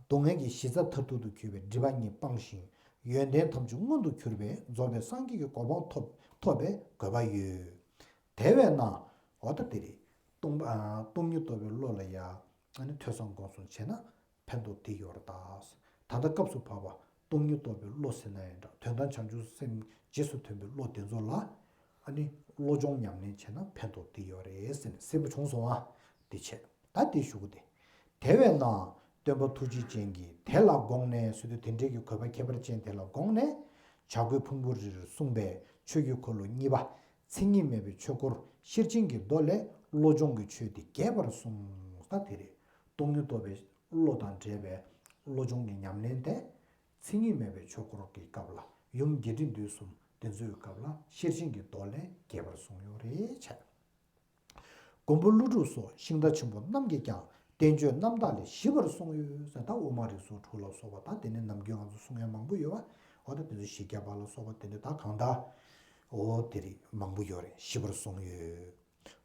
སྡུག་བསྔལ་གྱི་གཞི་རྩ་མཐར་ཐུག་ཏུ་གྱུར་པའི་སྒྲིབ་པ་གཉིས་སྤངས་ཤིང་། ཡོན་ཏན་ཐམས་ཅད་མངོན་དུ་གྱུར་པའི་རྫོགས་པའི་སངས་རྒྱས་ཀྱི་གོ་འཕང་ཐོབ་ཐོབ་པའི་དགོས་པ་ཡོད། དེ་བས་ན། འོ་ད་དེ་རེད། སྟོང་པ། ཨ། སྟོང་ཉིད་རྟོགས་པའི་བློ་ལ་ཡ། ཨ་ནི་ཐོས་བསམ་སྒོམ་གསུམ་བྱས་ན། ཕན་ཐོགས་དེ་ཡོད་རེད་ད། ད་ལྟ་སྐབས་སུ་བབ་པ་སྟོང་ཉིད་རྟོགས་པའི་བློ་ཟེར་ན་ཡང་འདྲ། དོན་དམ་བྱང་ཆུབ་སེམས་རྗེས་སུ་མཐུན་པའི་བློ་དེ་ཚོ་ལ། ཨ་ནི་བློ་སྦྱོང་ཉམས་ལེན་བྱས་ན་ཕན་ཐོགས་དེ་ཡོད་རེད་ཟེར་ནས་གསལ་པོ་བྱུང་སོང་ཨ། དེ་བྱས། ད་དེ་ཞུ་གི་དེ། དེ་བས་ན། སྟོན་པ་ཐུགས་རྗེ་ཅན་གྱིས་དེ་ལ་དགོངས་ནས་ཟེར་དུས་དེ་འདྲའི་གི་དགོས་པ་ཁྱད་པར་ཅན་དེ་ལ་དགོངས་ནས། བྱ་རྒོད་ཕུང་པོའི་རིར་གསུངས་པའི་ཆོས་ཀྱི་འཁོར་ལོ་གཉིས་པ། མཚན་ཉིད་མེད་པའི་ཆོས་འཁོར་ཤེར་ཕྱིན་གྱི་མདོ་ལས་བློ་སྦྱོང་གི་ཆོས་དེ་རྒྱས་པར་གསུངས། ད་དེ་རེད། སྟོང་ཉིད་རྟོགས་པའི་བློ་དང་འབྲེལ་བའི་བློ་སྦྱོང་གི་ཉམས་ལེན་དེ། མཚན་ཉིད་མེད་པའི་ཆོས་འཁོར་གྱི་སྐབས་ལ། ཡུམ་རྒྱས་འབྲིང་བསྡུས་གསུམ་དེ་ཚོའི་སྐབས་ལ་ཤེར་ཕྱིན་གྱི་མདོ་ལས་རྒྱས་པར་གསུངས་ཡོད་རེད་བྱས། མགོན་པོ་ཀླུ་སྒྲུབ་སོགས་ཤིང་རྟ་ཆེན་པོ་རྣམས་ཀྱིས་ཀྱང་བསྟན་བཅོས་རྣམ་དག་ལས་ཞིབ་པར་གསུངས་ཡོད་ཟེར། ད་དབུ་མ་རིགས་གསུམ་དྲུག་ལ་སོགས་པ། ད་དེ་ནས་ནམ་རྒྱུན་ང་ཚོ་གསུང་ཡ་མང་པོ་ཡོད་པ། འོ་ད་དེ་ཚོ་བཞི་བརྒྱ་པ་ལ་སོགས་པ་དེ་འདྲ་ད་གང་ལྟར། འོ་དེ་རིགས་མང་པོ་ཡོད་རེད། ཞིབ་པར་གསུངས་ཡོད།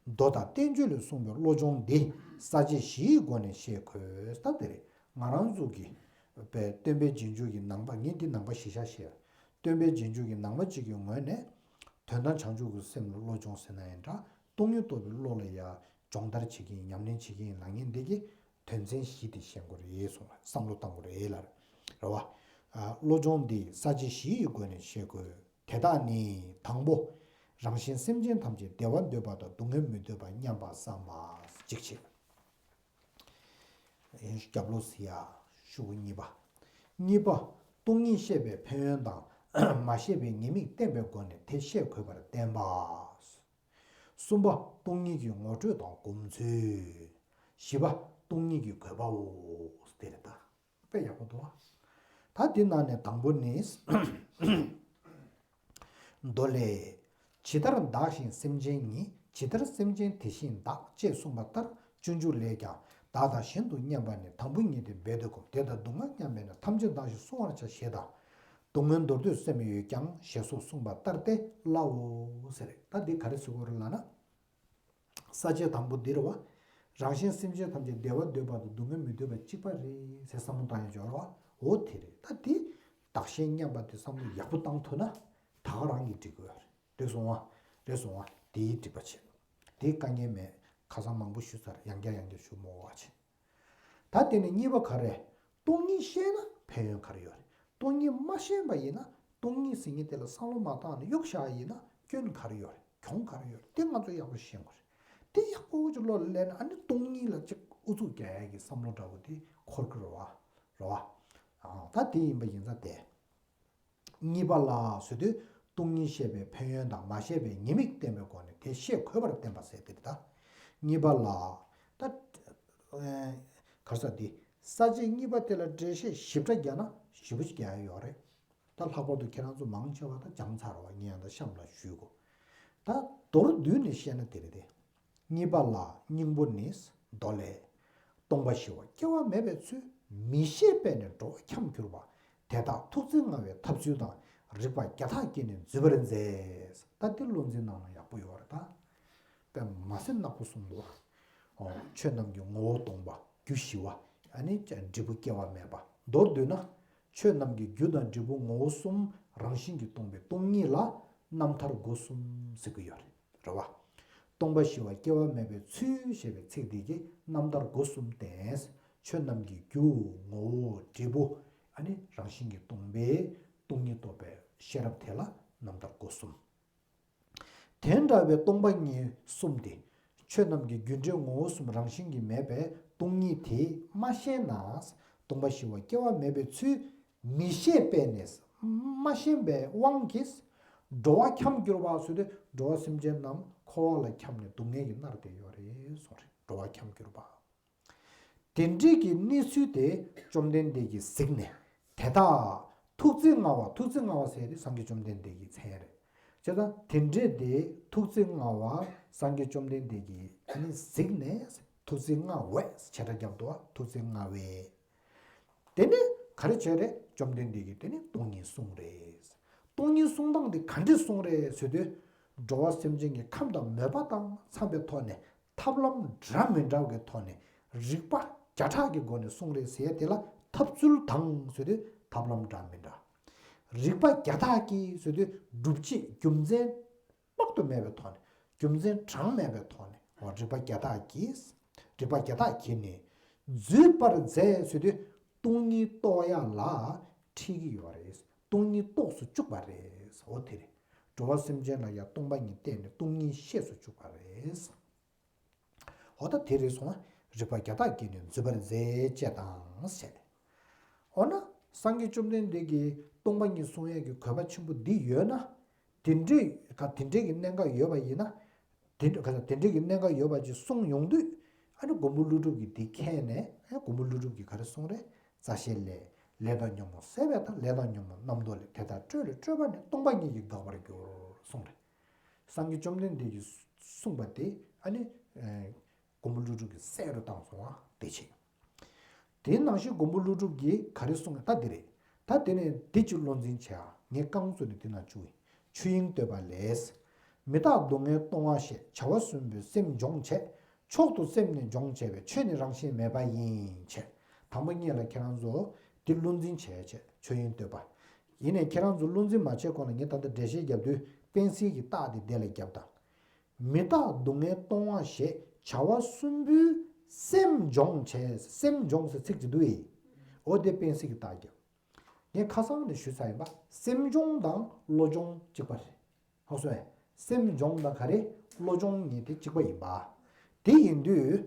མདོ་དང་བསྟན་བཅོས་ལས་གསུངས་པའི་བློ་སྦྱོང་འདི་ས་བཅད་བཞིའི་སྒོ་ནས་ཤེས་དགོས། ད་དེ་རེད། ང་རང་ཚོ་གི་པའི་སྟོན་པའི་རྗེས་འཇུག་གི་ནང་པ། ངས་འདི་ནང་པ་གཞི་བཞག་བཤད། སྟོན་པའི་རྗེས་འཇུག་གི་ནང་པ་གཅིག་གི་ངོས་ནས། དོན་དམ་བྱང་ཆུབ་ཀྱི་སེམས་ལ་བློ་སྦྱོང་ཟེར་ན་ཡང་འདྲ། སྟོང་ཉིད་རྟོགས་པའི་བློ་ལ་ཡ་སྦྱོང་བརྡར་བྱེད་ཀྱི་ཡིན། ཉམས་ལེན་བྱེད་ཀྱི་ཡིན་ལབ་མཁན་འདི་གི་དོན་ཚན་བཞི་དེ་ཤེས་དགོས་རེད་གསུངས་ལ་བསམ་བློ་བཏང་དགོས་རེད་ལ། རེད་བ། ཨ། བློ་སྦྱོང་འདི་ས་བཅད་བཞི་ཡི་སྒོ་ནས་ཤེས་དགོས། དེ་དག་ནི། དང་པོ། རང་གཞན་སེམས་ཅན་ཐམས་ཅད་བདེ་བ་འདོད་པ་དང་སྡུག་བསྔལ་མི་འདོད་པ་མཉམ་པར་བསམ་པ། གཅིག་བྱས། རྒྱབ་ལོགས་ཟེར་ཡ། ཤོག་གུ་གཉིས་པ། གཉིས་པ། སྟོང་ཉིད་ཤེས་པའི་ཕན་ཡོན་དང་། མ་ཤེས་པའི་ཉེས་དམིགས་བསྟན་པའི་སྒོ་ནས་དེ་ཤེས་དགོས་པར་བསྟན་པ། གསུམ་པ། སྟོང་ཉིད་ཀྱི་ངོ་སྤྲོད་དང་སྒོམ་ཚུལ། བཞི་པ། སྟོང་ཉིད་ཀྱི་དགོས་པའོ། དེ་རེད་ད། དཔེ་ཡག་པོ་འདུག་ཨ། ད་འདི་ནང་ནས་དང་པོ་ནི། མདོ་ལས། ཇི་ལྟར་བདག་གཞན་སེམས་ཅན་ཉིད། ཇི་ལྟར་སེམས་ཅན་དེ་བཞིན་བདག་ཅེས་གསུངས་པ་ལྟར། སྤྱོད་འཇུག་ལས་ཀྱང་། བདག་དང་གཞན་དུ་མཉམ་པ་ནི། དང་པོ་ཉིད་དེ་འབད་དེ་སྒོམ། བདེ་དང་སྡུག་བསྔལ་མཉམ་པས་ན། ཐམས་ཅད་བདག་བཞིན་བསྲུང་བར་བྱ། ཞེས་དང་། སྡུག་བསྔལ་འདོར་འདོད་སེམས་ཡོད་ཀྱང་། ཞེས་སོགས་གསུངས་པ་ལྟར་ཏེ་སླའོ། ཟེར། ད་འདི་ག་རེ་ཟེར་དགོས་རེད་ལབ་ན། ས་བཅད་དང་པོ་འདི་རེད་བ། རང་གཞན་སེམས་ཅན་ཐམས་ཅད་བདེ་བ་འདོད་པ་དང་སྡུག་བསྔལ་མི་འདོད་པ་གཅིག་པ་རེད་ཟེར་བསམ་བློ་བཏང་ཡ་སྦྱོར་བ། འོ་དེ་རེད། ད་འདི་བདག་གཞན་མཉམ་པ་དེ་བསམ་བློ་ཡག་པོ་བཏང་ཐུབ་ན་ད་ག་རང་གིས་འགྲིག་གི་ཡོད་རེད། རེད་སོང་བ། རེད་སོང་བ། དེའི་འགྲིག་པ་བྱེད། དེའི་དཀའ་ངལ་མེད། ཁ་སང་མང་པོ་ཞུས་ཚར། ཡང་བསྐྱར་ཡང་བསྐྱར་ཞུ་མི་དགོས་པ་བྱེད། ད་དེ་ནས་གཉིས་པ་ག་རེ། སྟོང་ཉིད་ཤེས་ན་ཕན་ཡོན་ག་རེ་ཡོད་རེད། སྟོང་ཉིད་མ་ཤེས་པ་ཡིན་ན། སྟོང་ཉིད་ཟེར་མཁན་དེ་ལ་བསམ་བློ་མ་བཏང་ནས་གཡུག་བཞག་ཡིན་ན་སྐྱོན་ག་རེ་ཡོད་རེད། གྱོང་ག་རེ་ཡོད་རེད། དེ་ང་ཚོ་ཡག་པོ་ཤེས་དགོས་རེད། དེ་ཡག་པོ་ཅིག་བློ་ལ་སླེབས་ན། ཨ་ནི་སྟོང་ཉིད་ལ་ཅིག་ཨུ་ཚུགས་རྒྱག་ཡག་གི་བསམ་བློ་འདྲ་བོ་དེ་འཁོར་གི་རེད་བ། རེད་བ། ཨ། ད་དེ་ཡིན་པ་ཡིན་ཙང་དེ། གཉིས་པ་ལ་ཟེར་དུས། སྟོང་ཉིད་ཤེས་པའི་ཕན་ཡོན་དང་། མ་ཤེས་པའི་ཉེས་དམིགས་བསྟན་པའི་སྒོ་ནས་དེ་ཤེས་དགོས་པར་བསྟན་པ་ཟེར་དེ་རེད་ད། གཉིས་པ་ལ། ད། ཨེ། ག་རེ་ཟེར་དེ། ས་བཅད་གཉིས་པ་དེ་ལ་འགྲེལ་བཤད་ཞིབ་ཕྲ་རྒྱག་ན་ཞེ་པོ་ཅིག་རྒྱག་ཡ་ཡོད་རེད། ད་ལྷག་པར་དུ་ཁྱེད་རང་ཚོ་མང་ཆེ་བ་ད་སྦྱངས་ཚར་བ། ངས་ཡང་ད་གཤམ་ལ་ཞུས་གོ། ད་མདོར་བསྡུས་ནས་བཤད་ན་དེ་རེད་དེ། གཉིས་པ་ལ་སྙིང་པོ་ནི། མདོ་ལས། སྟོང་པ་ཞི་བ་སྐྱེ་བ་མེད་པའི་ཚུལ། མི་ཤེས་པས་ནི་འགྲོ་བ་འཁྱམས་གྱུར་པ། དེ་དག་ཐུགས་བརྩེ་མངའ་བའི་ཐབས་ཚུལ་དང་། རིགས་པ་བརྒྱ་ཐག་གིས་ནི་འཛུད་པར་མཛད། ད་འདི་བློ་འཛིན་གནང་ན་ཡག་པོ་ཡོད་རེད་ད། དཔེ་མ་སྲིད་ནག་པོ་གསུངས་འདུག། ཨོ། ཆོས་རྣམས་ཀྱི་ངོ་བོ་སྟོང་པ་རྒྱུ་ཞི་བ། ཨ་ནི་འབྲས་བུ་སྐྱེ་བ་མེད་པ། མདོར་བསྡུས་ན། ཆོས་རྣམས་ཀྱི་རྒྱུ་དང་འབྲས་བུ་ངོ་བོ་གསུམ་རང་བཞིན་གྱིས་སྟོང་པའི་སྟོང་ཉིད་ལ། རྣམ་ཐར་སྒོ་གསུམ་ཟེར་གྱི་ཡོད་རེད། རེད་བ། སྟོང་པ་ཞི་བ་སྐྱེ་བ་མེད་པའི་ཚུལ་ཞེས་པའི་ཚིག་འདི་གིས་རྣམ་ཐར་སྒོ་གསུམ་བསྟན། ཆོས་རྣམས་ཀྱི་རྒྱུ་ངོ་བོ་འབྲས་བུ། ཨ་ནི་རང་བཞིན་གྱིས་སྟོང་པའི་སྟོང་ཉིད་རྟོགས་པའི་ཤེས་རབ་དེ་ལ་རྣམ་ཐར་སྒོ་གསུམ། དེ་འདྲ་བའི་སྟོང་པ་ཉིད་གསུམ་དེ། ཆོས་རྣམས་ཀྱི་རྒྱུ་འབྲས་ངོ་བོ་གསུམ་རང་བཞིན་གྱིས་མེད་པའི་སྟོང་ཉིད་དེ་མ་ཤེས་ན། སྟོང་པ་ཞི་བ་སྐྱེ་བ་མེད་པའི་ཚུལ་མི་ཤེས་པས་ནས། མ་ཤེས་པའི་དབང་གིས། འགྲོ་བ་འཁྱམས་གྱུར་པ་ཟེར་དུས་འགྲོ་བ་སེམས་ཅན་རྣམས་འཁོར་བ་ལ་འཁྱམས་ནས་སྡུག་བསྔལ་གྱིས་མནར་ཏེ་ཡོད་རེད་གསུངས་རེད། འགྲོ་བ་འཁྱམས་གྱུར་པ། དེ་འདྲའི་གི་གནས་ཚུལ་དེ་བཅོམ་ལྡན་འདས་ཀྱིས་གཟིགས་ནས། དེ་དག་ཐུགས་བརྩེ་མངའ་བ། ཐུགས་བརྩེ་མངའ་བ་ཟེར་དེ་སངས་རྒྱས་བཅོམ་ལྡན་འདས་ཀྱི་མཚན་རེད། བྱས་ཙང་དེ་འདྲའི་དེ་ཐུགས་བརྩེ་མངའ་བ་སངས་རྒྱས་བཅོམ་ལྡན་འདས་ཀྱིས་ཨ་ནི་གཟིགས་ནས། ཐུགས་བརྩེ་མངའ་བས་བྱེད་སྒྲ་རྒྱབ་འདུག་བ། ཐུགས་བརྩེ་མངའ་བས། དེ་ནས་ག་རེ་བྱས་རེད། བཅོམ་ལྡན་འདས་ཀྱིས་དེ་ནས་སྟོང་ཉིད་གསུངས་རེད། སྟོང་ཉིད་གསུང་སྟངས་དེ་ག་འདྲས་གསུངས་རེད་ཟེར་དུས། འགྲོ་བ་སེམས་ཅན་གྱི་ཁམས་དང་མོས་པ་དང་འཚམས་པའི་ཐོག་ནས། ཐབས་ལམ་འདྲ་མི་འདྲ་བའི་ཐོག་ནས་རིགས་པ་བརྒྱ་ཕྲག་གི་སྒོ་ནས་གསུངས་རེད་ཟེར་ཡ་དེ་ལ་ཐབས་ཚུལ་དང་ཟེར་དུས་ཐབས་ལམ་འདྲ་མི་འདྲ། རིགས་པ་བརྒྱ་ཕྲག་གིས་ཟེར་དུས་སྒྲུབ་བྱེད་རྒྱུ་མཚན་དཔག་ཏུ་མེད་པའི་ཐོག་ནས། རྒྱུ་མཚན་གྲངས་མེད་པའི་ཐོག་ནས། འོ། རིགས་པ་བརྒྱ་ཕྲག་གིས། རིགས་པ་བརྒྱ་ཕྲག་གིས་ནི་འཛུད་པར་མཛད་ཟེར་དུས་སྟོང་ཉིད་རྟོགས་ཡ་ལ་ཁྲིད་ཀྱི་ཡོད་རེད། སྟོང་ཉིད་རྟོགས་སུ་བཅུག་པ་རེད། འོ་དེ་རེད། འགྲོ་བ་སེམས་ཅན་ལ་ཡང་སྟོང་པ་ཉིད་བསྟན་ནས་སྟོང་ཉིད་ཤེས་སུ་བཅུག་པ་རེད། འོ་ད་དེ་རེད་སོང་ང་། རིགས་པ་བརྒྱ་ཕྲག་གིས་ནི་འཛུད་པར་མཛད་ཅེས་དང་ཞེས། འོ་ན་སངས་རྒྱས་བཅོམ་ལྡན་འདས་ཀྱིས་སྟོང་པ་ཉིད་གསུང་ཡས་ཀྱི་དགོས་པ་ཆེན་པོ་འདི་ཡོད་ན། དེ་འདྲའི་ག་དེ་འདྲའི་གི་གནད་འགག་ཡོད་པ་ཡིན་ན། དེ་འདྲ་ག་དེ་འདྲའི་གི་གནད་འགག་ཡོད་པ་ཅིག་གསུངས་ཡོང་དུས། ཨ་ནི་མགོན་པོ་ཀླུ་སྒྲུབ་ཀྱིས་འདི་མཁྱེན་ནས། ཨ། མགོན་པོ་ཀླུ་སྒྲུབ་ཀྱིས་ག་རེ་གསུངས་རེད། རྩ་ཤེས་ལས། ལས་དང་ཉོན་མོངས་ཟད་པས་དང་། ལས་དང་ཉོན་མོངས་རྣམ་རྟོག་ལས། དེ་དག་སྤྲོས་ལས་སྤྲོས་པ་ནི། སྟོང་པ་ཉིད་ཀྱིས་འགག་པར་འགྱུར་གསུངས་རེད། སངས་རྒྱས་བཅོམ་ལྡན་འདས་ཀྱིས་གསུངས་པ་དེ་ཨ་ནི། ཨ། མགོན་པོ་ཀླུ་སྒྲུབ་ཀྱིས་གསལ་རུ་བཏང་སོང་བ་དེ་བྱས། དེ་ནང་བཞིན་མགོན་པོ་ཀླུ་སྒྲུབ་ཀྱིས་ག་རེ་གསུངས། ད་འདི་རེད། ད་དེ་ནས་འདི་གཅིག་བློ་འཛིན་བྱས་ཨ། ངས་རྐང་བཙུགས་ནས་འདི་ན་བཅུག་ཡིན། ཆོས་དབྱིངས་བསྟོད་པ་ལས། མི་རྟག་སྡུག་བསྔལ་སྟོང་བ་ཞེས། བྱ་བ་གསུམ་པོས་སེམས་སྦྱོང་བྱེད། མཆོག་ཏུ་སེམས་ནི་སྦྱོང་བྱས་པས། ཆོས་ནི་རང་བཞིན་མེད་པ་ཡིན་བྱས། དང་པོ་ཉིད་ལ་ཁྱེད་རང་ཚོ་འདི་བློ་འཛིན་བྱས་བྱས། ཆོས་དབྱིངས་བསྟོད་པ། ཡིན་ནའི་ཁྱེད་རང་ཚོ་བློ་འཛིན་མ་བྱས་གོང་ལ་ངས་ད་ལྟ་འགྲེལ་བཤད་རྒྱབ་དུས་པེན་སིལ་གྱི་རྟགས་དེ་དེ་ལ་རྒྱབ་དང་། མི་རྟག་སྡུག་བསྔལ་སྟོང་བ་ཞེས། བྱ་བ་གསུམ་པོས་སེམས་སྦྱོང་བྱས། སེམས་སྦྱོང་ཟེར་ཚིག་ཅིག་འདུག་ཨེ། འོ་དེ་པེན་སིལ་གྱི་རྟགས་རྒྱབ། ངས་ཁ་སང་ནས་ཞུས་ཚར་ཡིན་པ། སེམས་སྦྱོང་དང་བློ་སྦྱོང་གཅིག་པ་རེད། ཧ་གོ་སོང་ངས། སེམས་སྦྱོང་དང་ག་རེ། བློ་སྦྱོང་གཉིས་དེ་གཅིག་པ་ཡིན་པ། དེ་ཡིན་དུས།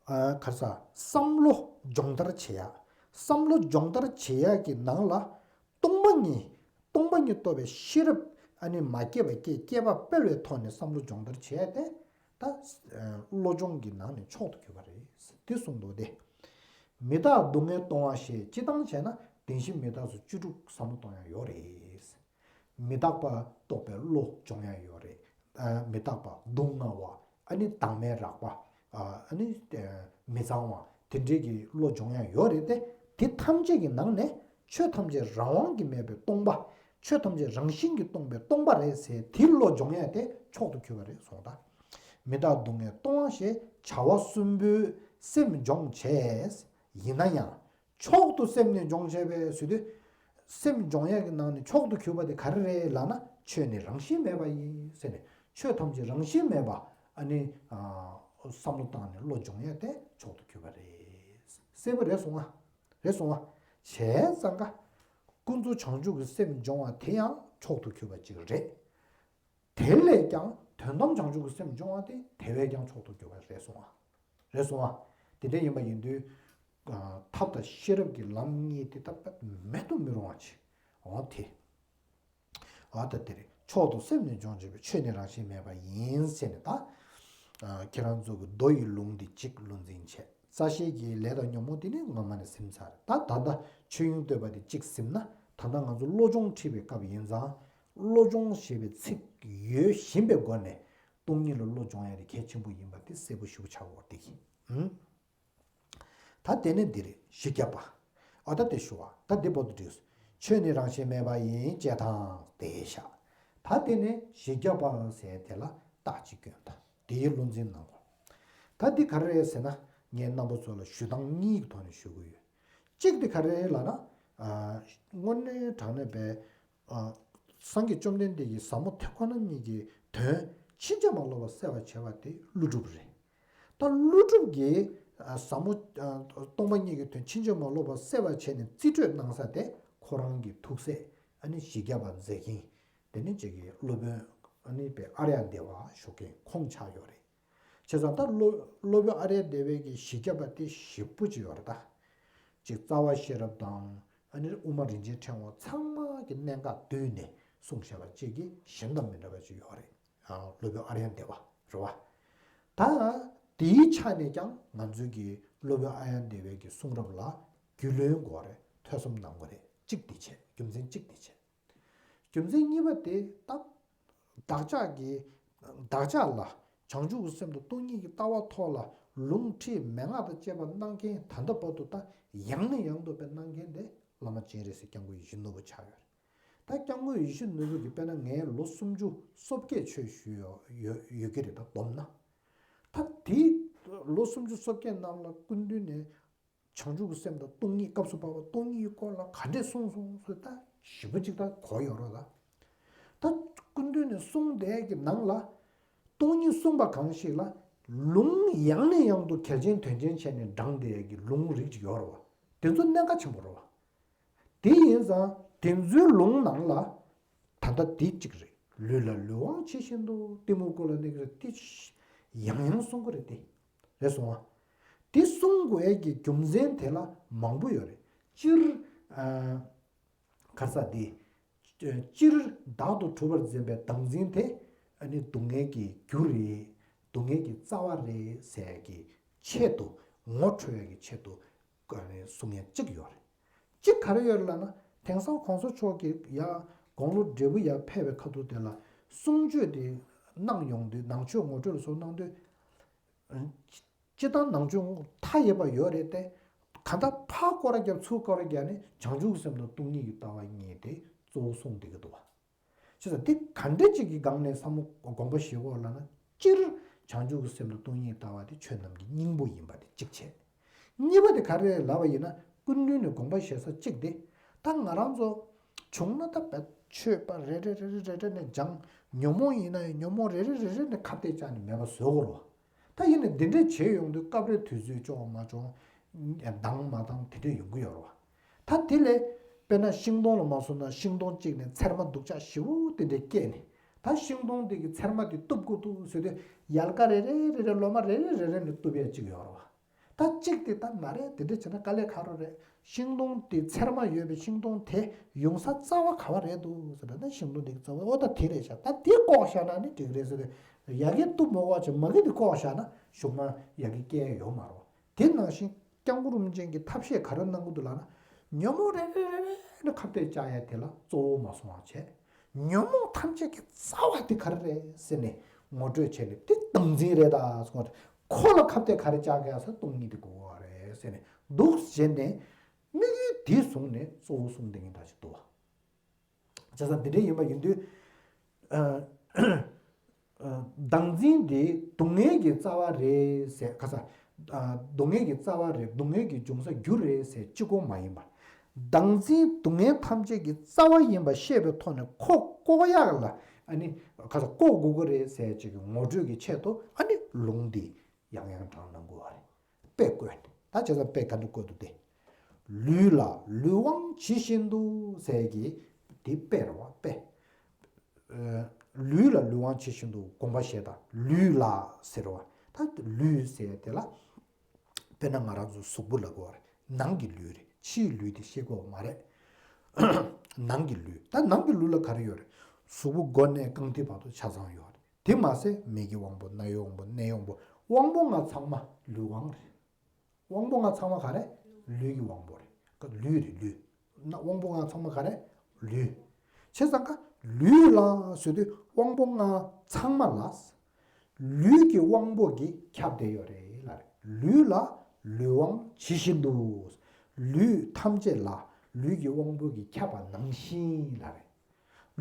ཨ། ག་རེ་ཟ། བསམ་བློ་སྦྱོང་བརྡར་བྱེད་ཡ། བསམ་བློ་སྦྱོང་བརྡར་བྱེད་ཡ་གི་ནང་ལ། སྟོང་པ་ཉིད། སྟོང་པ་ཉིད་རྟོགས་པའི་ཤེས་རབ་ཨ་ནི་མ་སྐྱེས་པ་སྐྱེ། སྐྱེས་པ་སྤེལ་བའི་ཐོག་ནས་བསམ་བློ་སྦྱོང་བརྡར་བྱས་ཏེ། ད་བློ་སྦྱོང་གི་ནང་ནས་མཆོག་ཏུ་གྱུར་པ་རེད། དེ་གསུངས་འདུག་སྟེ། མི་རྟག་སྡུག་བསྔལ་སྟོང་བ་ཞེས། སྤྱིར་བཏང་བྱས་ན་བདེན་བཞི་མི་རྟག་སོགས་བཅུ་དྲུག་བསམ་བློ་གཏོང་ཡ་ཡོད་རེད། མི་རྟག་པ་རྟོགས་པའི་བློ་སྦྱོང་ཡ་ཡོད་རེད། ཨ། མི་རྟག་པ་སྡུག་བསྔལ་བ། ཨ་ནི་དྭངས་མའི་རེག་པ། ཨ། ཨ་ནི། ཨ། མི་གཙང་བ། དེ་འདྲའི་གི་བློ་སྦྱོང་ཡ་ཡོད་རེད་དེ། དེ་ཐམས་ཅད་ཀྱི་ནང་ནས་ཆོས་ཐམས་ཅད་རང་དབང་གིས་མེད་པའི་སྟོང་པ། ཆོས་ཐམས་ཅད་རང་བཞིན་གྱིས་སྟོང་པའི་སྟོང་པ་རེད་ཟེར། དེ་བློ་སྦྱོང་ཡ་དེ་མཆོག་ཏུ་གྱུར་པ་རེད་གསུངས་ད། མི་རྟག་སྡུག་བསྔལ་སྟོང་བ་ཞེས། བྱ་བ་གསུམ་པོས་སེམས་སྦྱོང་བྱས། ཡིན་ན་ཡང་། མཆོག་ཏུ་སེམས་ནི་སྦྱོང་བྱས་པས་ཟེར་དུས། སེམས་སྦྱོང་ཡག་གི་ནང་ནས་མཆོག་ཏུ་གྱུར་པ་དེ་ག་རེ་རེད་ལབ་ན། ཆོས་ནི་རང་བཞིན་མེད་པ་ཡིན་ཟེར་ནས། ཆོས་ཐམས་ཅད་རང་བཞིན་མེད་པ། ཨ་ནི། ཨ། བསམ་བློ་བཏང་ནས་བློ་སྦྱོང་ཡག་དེ་མཆོག་ཏུ་གྱུར་པ་རེད། གསལ་པོ་རེད་སོང་ང་། རེད་སོང་ང་། བྱས་ཙང་ཀ། ཀུན་རྫོབ་བྱང་ཆུབ་ཀྱི་སེམས་སྦྱོང་བ་དེ་ཡང་མཆོག་ཏུ་གྱུར་པ་ཅིག་རེད། དེ་ལས་ཀྱང་དོན་དམ་བྱང་ཆུབ་ཀྱི་སེམས་སྦྱོང་བ་དེ་དེ་བས་ཀྱང་མཆོག་ཏུ་གྱུར་པ་རེད་གསུངས་པ། རེད་གསུངས་པ། དེ་འདྲ་ཡིན་པ་ཡིན་དུས། ཨ། ཐབས་དང་ཤེས་རབ་ཀྱི་ལམ་གཉིས་དེ་ད་དཔེ་མེད་དུ་མི་རུང་བ་ཅིག་འོ་དེ། འོ་ད་དེ་རེད། མཆོག་ཏུ་སེམས་ནི་སྦྱོང་བྱེད་པའི། ཆོས་ནི་རང་བཞིན་མེད་པ་ཡིན་ཟེར་ནས་ད། ཨ། ཁྱེད་རང་ཚོ་གི་མདོ་ཡི་ལུང་འདི་གཅིག་བློ་འཛིན་བྱས། རྩ་ཤེས་ཀྱི་ལས་དང་ཉོན་མོངས་དེ་ནི་སྔ་མ་ནས་ཟིན་ཚར་རེད། ད་ད་ལྟ་ཆོས་དབྱིངས་བསྟོད་པ་དེ་གཅིག་ཟིན་ན། ད་ལྟ་ང་ཚོ་བློ་སྦྱོང་ཁྲིད་པའི་སྐབས་ཡིན་ཙང་། བློ་སྦྱོང་ཞེས་པའི་ཚིག་ཡོད་བཞིན་པའི་སྒོ་ནས་སྟོང་ཉིད་ལ་བློ་སྦྱོང་ཡ་དེ་གལ་ཆེན་པོ་ཡིན་པ་དེ་གསལ་པོ་ཞེ་པོ་ཆགས་ཡོད་དེ་གི། ཨང་། ད་དེ་ནས་འདི་རེད། བཞི་བརྒྱ་པ། ཨ། ད་དེ་ཞུ་བ། ད་འདི་བར་དུ་འགྲིགས་སོང་། ཆོས་ནི་རང་བཞིན་མེད་པ་ཡིན་ཅེས་དང་དེ་བཞག་ད་དེ་ནས་བཞི་བརྒྱ་པ་ཟེར་དེ་ལ་རྟགས་གཅིག་བསྐྱོན་དང་། དེའི་བློ་འཛིན་གནང་དགོས། ད་འདི་ག་རེ་རེད་ཟེར་ན། ངས་རྣམ་པ་ཚོ་ལ་ཞུ་སྟངས་གཉིས་ཀྱི་ཐོག་ནས་ཞུ་གི་ཡོད། གཅིག་དེ་ག་རེ་རེད་ལབ་ན། ཨ། དངོས་གནས་དྲང་གནས་པའི། ཨ། སངས་རྒྱས་བཅོམ་ལྡན་འདས་ཀྱིས་ཟབ་མོ་དེ་ཁོ་ན་ཉིད་ཀྱི་དོན་ཕྱིན་ཅི་མ་ལོག་པར་གསལ་བར་བྱེད་པ་དེ་ཀླུ་སྒྲུབ་རེད། ད་ཀླུ་སྒྲུབ་ཀྱིས་ཨ་ཟབ་མོ་ཨ་སྟོང་པ་ཉིད་ཀྱི་དོན་ཕྱིན་ཅི་མ་ལོག་པར་གསལ་བར་བྱས་ནས་རྩིས་སྤྲོད་གནང་ས་དེ་ཁོ་རང་གི་ཐུགས་སྲས་ཨ་ནི་བཞི་བརྒྱ་པ་མཛད་མཁན་དེ་ནི་ཅིག་གི་སློབ་དཔོན་ཨ་ནི་པའི་ཨརྱ་དེ་བ་ཞུ་མཁན་ཁོང་ཆགས་ཡོད་རེད། བྱས་ཙང་ད་སློབ་སློབ་དཔོན་ཨ་རེ་དེ་བའི་གི་བཞི་བརྒྱ་པ་དེ་ཞེ་པོ་ཅིག་ཡོད་རེད་ད། ཅིག་རྩ་བ་ཤེས་རབ་དང་ཨ་ནི་དབུ་མ་རིན་ཆེན་ཕྲེང་བ་ཚང་མ་གི་གནད་འགག་བསྡུས་ནས་གསུངས་བཞག་པ་ཅིག་གི་གཞན་དང་མི་འདྲ་བ་ཅིག་ཡོད་རེད། ཨ་སློབ་དཔོན་ཨ་རེ་དེ་བ་རེད་བ། ད་དེའི་ཆ་ནས་ཀྱང་ང་ཚོའི་གི་སློབ་དཔོན་ཨ་རེ་དེ་བའི་གི་གསུང་རབ་ལ་རྒྱུས་ལོན་དགོས་རེད། ཐོས་བསམ་གནང་དགོས་རེད། གཅིག་དེ་བྱས། རྒྱུ་མཚན་གཅིག་དེ་བྱས། རྒྱུ་མཚན་གཉིས་པ་དེ་ད་བདག་ཅག་གི་བདག་ཅག་ལ་བྱང་ཆུབ་ཀྱི་སེམས་དང་སྟོང་ཉིད་ཀྱི་ལྟ་བ་ཐོག་ལ་ལུང་ཁྲིད་མན་ངག་དང་བཅས་པ་གནང་མཁན་ད་ལྟ་བར་དུ་ད་ཡང་ནས་ཡང་དུ་དཔེ་གནང་མཁན་དེ་བླ་མ་སྤྱན་རས་གཟིགས་སྐྱབས་མགོན་ཡིད་བཞིན་ནོར་བུ་ཆགས་ཡོད་རེད། ད་སྐྱབས་མགོན་ཡིད་བཞིན་ནོར་བུ་གིས་དཔེར་ན་ངས་ལོ་སུམ་ཅུ་སོ་བརྒྱད་ཆོས་ཞུས་ཡོད་ཡོད་ཡོད་ཀྱི་རེད། ད་བསྡོམས་ན། ད་དེའི་ལོ་སུམ་ཅུ་སོ་བརྒྱད་ནང་ལ་སྐུ་མདུན་ནས་བྱང་ཆུབ་ཀྱི་སེམས་དང་སྟོང་ཉིད་སྐབས་སུ་བབ་པ་སྟོང་ཉིད་ཀྱི་སྐོར་ལ་ག་འདྲས་གསུངས་སོང་ཟེར་ད་ཞིབ་པོ་ཅིག་ད་གོ་ཡོད་རེད་ད། ད་སྐུ་མདུན་ནས་གསུངས་དེ་གི་ནང་ལ་སྟོང་ཉིད་གསུངས་པ་གང་ཞིག་ལ་ལུང་ཡང་ནས་ཡང་དུ་གལ་ཆེན་དོན་ཆེན་བྱས་ནས་བགྲངས་དེ་གི་ལུང་རིགས་ཅིག་ཡོད་རེད་བ། དེ་ཚོ་གནད་འགག་ཆེན་པོ་རེད་བ། དེ་ཡིན་ཙང་དེ་ཚོའི་ལུང་ནང་ལ་ད་ལྟ་དེ་གཅིག་རེད། ལུས་ལ་ལུས་དབང་ཇི་བཞིན་དུ་གཏི་མུག་ཀུན་ལ་གནས་ཀྱི་རེད་དེ་ཡང་ཡང་གསུང་གི་རེད་དེ། རེད་སོང་ཨ། དེ་གསུང་དགོས་ཡས་ཀྱི་རྒྱུ་མཚན་དེ་ལ་མང་པོ་ཡོད་རེད། སྤྱིར་ཨ་ག་རེ་ཟེར་དེ། སྤྱིར་བདག་ཏུ་གྲུབ་པར་འཛིན་པའི་བདག་འཛིན་དེ་ཨ་ནི་སྡུག་བསྔལ་གྱི་རྒྱུ་རེད། སྡུག་བསྔལ་གྱི་རྩ་བ་རེད་ཟེར་ཡས་ཀྱི་ཆེད་དུ་ངོ་འཕྲོད་ཡས་ཀྱི་ཆེད་དུ་ཨ་ནི་གསུང་ཡས་གཅིག་ཡོད་རེད། གཅིག་ག་རེ་ཡོད་རེད་ལབ་ན་དེང་སང་གོང་ས་མཆོག་གིས་ཡ་དགུང་ལོ་བགྲེས་པོ་ཡར་ཕེབས་པའི་ཁ་ཐུག་དེ་ལ་གསུང་ཆོས་དེ་གནང་ཡོང་དུས་ནང་ཆོས་ངོ་སྤྲོད་ལ་སོགས་གནང་དུས། སྤྱིར་བཏང་ནང་ཆོས་མཐའ་ཡས་པ་ཡོད་རེད་དེ། གང་ལྟར་ཕར་སྐོར་ར་བརྒྱབ་ཚུར་སྐོར་ར་བརྒྱབ་ནས་བྱང་ཆུབ་ཀྱི་སེམས་དང་སྟོང་ཉིད་ཀྱི་ལྟ་བ་གཉིས་དེ་གཙོ་བོ་གསུངས་བསྡད་ཀྱི་འདུག་བ། བྱས་ཙང་དེ་ག་འདྲ་ཅིག་གི་སྒང་ནས་བསམ་བློ་དགོངས་པ་བཞེས་དགོས་ལབ་ན་སྤྱིར་བྱང་ཆུབ་ཀྱི་སེམས་དང་སྟོང་ཉིད་ལྟ་བ་དེ་ཆོས་རྣམས་ཀྱི་སྙིང་པོ་ཡིན་པ་དེ་གཅིག་བྱས། གཉིས་པ་དེ་ག་རེ་རེད་ལབ་པ་ཡིན་ན་སྐུ་མདུན་ནས་དགོངས་པ་བཞེས་ས་གཅིག་དེ་ད་ང་རང་ཚོ་བྱུང་ན་ད་བད་ཆོས་པ་རེ་རེ་རེ་རེ་རེ་རེ་ནས་སྦྱང་། ཉོན་མོངས་ཡིན་ན་ཡང་ཉོན་མོངས་རེ་རེ་རེ་རེ་ནས་ཁ་གཏད་བཅག་ནས་མེད་པ་བཟོ་དགོས་རེད་བ། ད་ཡིན་ནའི་འདི་འདྲས་བྱེད་ཡོང་དུས་སྐབས་རེ་དུས་ཚོད་ལྕོགས་མ་ལྕོགས། འདང་མ་འདང་དེ་འདྲས་ཡོང་གི་ཡོད་རེད་བ། ད་དེ་ལས་དཔེར་ན་ཤིང་སྡོང་ལ་མ་སོང་ན་ཤིང་སྡོང་གཅིག་ནས་ཚེར་མ་སྡུག་ཅག་ཞེ་པོ་དེ་འདྲས་སྐྱེས་ནས་ད་ཤིང་སྡོང་དེ་གི་ཚེར་མ་དེ་གཏུབ་དགོས་འདུག་ཟེར་དུས་ཡལ་ག་རེ་རེ་རེ་རེ་ལོ་མ་རེ་རེ་རེ་རེ་ནས་གཏུབ་ཡ་གཅིག་ཡོད་རེད་བ། ད་གཅིག་དེ་ད་མ་རེད། དེ་འདྲ་བྱས་ན་དཀའ་ལས་ཁག་རོ་རེད། ཤིང་སྡོང་དེ་ཚེར་མ་ཡོད་པའི་ཤིང་སྡོང་དེ་ཡོང་ས་རྩ་བ་ག་བ་རེད་འདུག་ཟེར་ན་ཤིང་སྡོང་དེ་གི་རྩ་བ་ཨོ་ད་དེ་རེད་ཤག་ད་དེ་བཀོག་བཞག་ན་ནི་འགྲིག་རེད་ཟེར་ཏེ་ཡ་གི་གཏུབ་མ་བཀོག་ཅིག་མ་གི་དེ་བཀོག་བཞག་ན་གཞུག་མ་ཡ་གི་སྐྱེ་ཡ་ཡོད་མ་རེད། དེ་ནང་བཞིན་སྐྱབས་མགོན་རིན་པོ་ཆེ་གི་ཐབས་ཤེས་ག་རེ་གནང་གི་འདུག་ལབ་ན་ཉོན་མོངས་རེ་རེ་རེ་རེ་ནི་ཁ་གཏད་བཅག་ཡ་དེ་ལ་གཙོ་བོ་མ་སོང་བ་བྱས། ཉོན་མོངས་ཐམས་ཅད་ཀྱི་རྩ་བ་དེ་ག་རེ་རེད་ཟེར་ནས་ངོ་སྤྲོད་བྱས་ནས་དེ་བདག་འཛིན་རེད་ད་ཟེར་གོ། ཁོ་ལ་ཁ་གཏད་ག་རེ་བཅག་གི་ཡ་ས་སྟོང་ཉིད་དེ་དགོས་པ་རེད་ཟེར་ནས་འདུག་བྱས་ནས་དམིགས་ཡུལ་དེ་བཟུང་ནས་གཙོ་བོ་གསུམ་ལྡན་གྱི་ད་ཅིག་འདུག་བ། བྱས་ཙང་འདི་འདྲ་ཡིན་པ་ཡིན་དུས། བདག་འཛིན་དེ་སྡུག་བསྔལ་གྱི་རྩ་བ་རེད་ཟེར་ཁ་ས། སྡུག་བསྔལ་གྱི་རྩ་བ་རེད། སྡུག་བསྔལ་གྱི་འབྱུང་ས་རྒྱུ་རེད་ཟེར་གཅིག་པོ་མ་ཡིན་པ། བདག་འཛིན་སྡུག་བསྔལ་ཐམས་ཅད་ཀྱི་རྩ་བ་ཡིན་པ་ཤེས་པའི་ཐོག་ནས་ཁོ་བཀོག་ཡག་ལ་ཨ་ནི་ཁ་ས་བཀོག་དགོས་ཀྱི་རེད་ཟེར་ཅིག་གི་ངོ་སྤྲོད་ཀྱི་ཆེད་དུ་ཨ་ནི་ལུང་འདི་ཡང་ཡང་དྲངས་གནང་དགོས་པ་རེད། དཔེ་བཀོད་ནས་ད་བྱས་ཙང་དཔེ་ག་འདྲ་བཀོད་འདུག་སྟེ། ལུས་ལ་ལུས་དབང་ཇི་བཞིན་དུ་ཟེར་གྱི་འདི་དཔེ་རེད་བ་དཔེ། ལུས་ལ་ལུས་དབང་ཇི་བཞིན་དུ་དགོངས་པ་བཞེས་དང་ལུས་ལ་ཟེར་བ་ད་ལུས་ཟེར་དེ་ལ། དཔེར་ན་ང་རང་ཚོ་གཟུགས་པོ་ལ་གོ་བ་རེད། ནང་གི་ལུས་རེད། ཕྱིའི་ལུས་དེ་ཤེས་དགོས་པ་མ་རེད། ནང་གི་ལུས་ད་ནང་གི་ལུས་ལ་ག་རེ་ཡོད་རེད། གཟུགས་པོ་མགོ་ནས་རྐང་མཐིལ་བར་དུ་ཆ་ཚང་ཡོད་རེད། དེ་མ་ཟད་མིག་གི་དབང་པོ་རྣ་བའི་དབང་པོ་སྣའི་དབང་པོ་དབང་པོ་ལྔ་ཚང་མ་ལུས་དབང་རེད། དབང་པོ་ལྔ་ཚང་མ་ག་རེ། ལུས་ཀྱི་དབང་པོ་རེད། ལུས་རེད་ལུས། ན་དབང་པོ་ལྔ་ཚང་མ་ག་རེ། ལུས། བྱས་ཙང་ཀ་ལུས་ལ་ཟེར་དུས་དབང་པོ་ལྔ་ཚང་མ་ལ། ལུས་ཀྱི་དབང་པོ་གིས་ཁྱབ་བསྡད་ཡོད་རེད་ལ་རེད། ལུས་ལ་ལུས་དབང་ཇི་བཞིན་དུ། ལུས་ཐམས་ཅད་ལ་ལུས་ཀྱི་དབང་པོ་གིས་ཁྱབ་པ་ནང་བཞིན་ལ་རེད།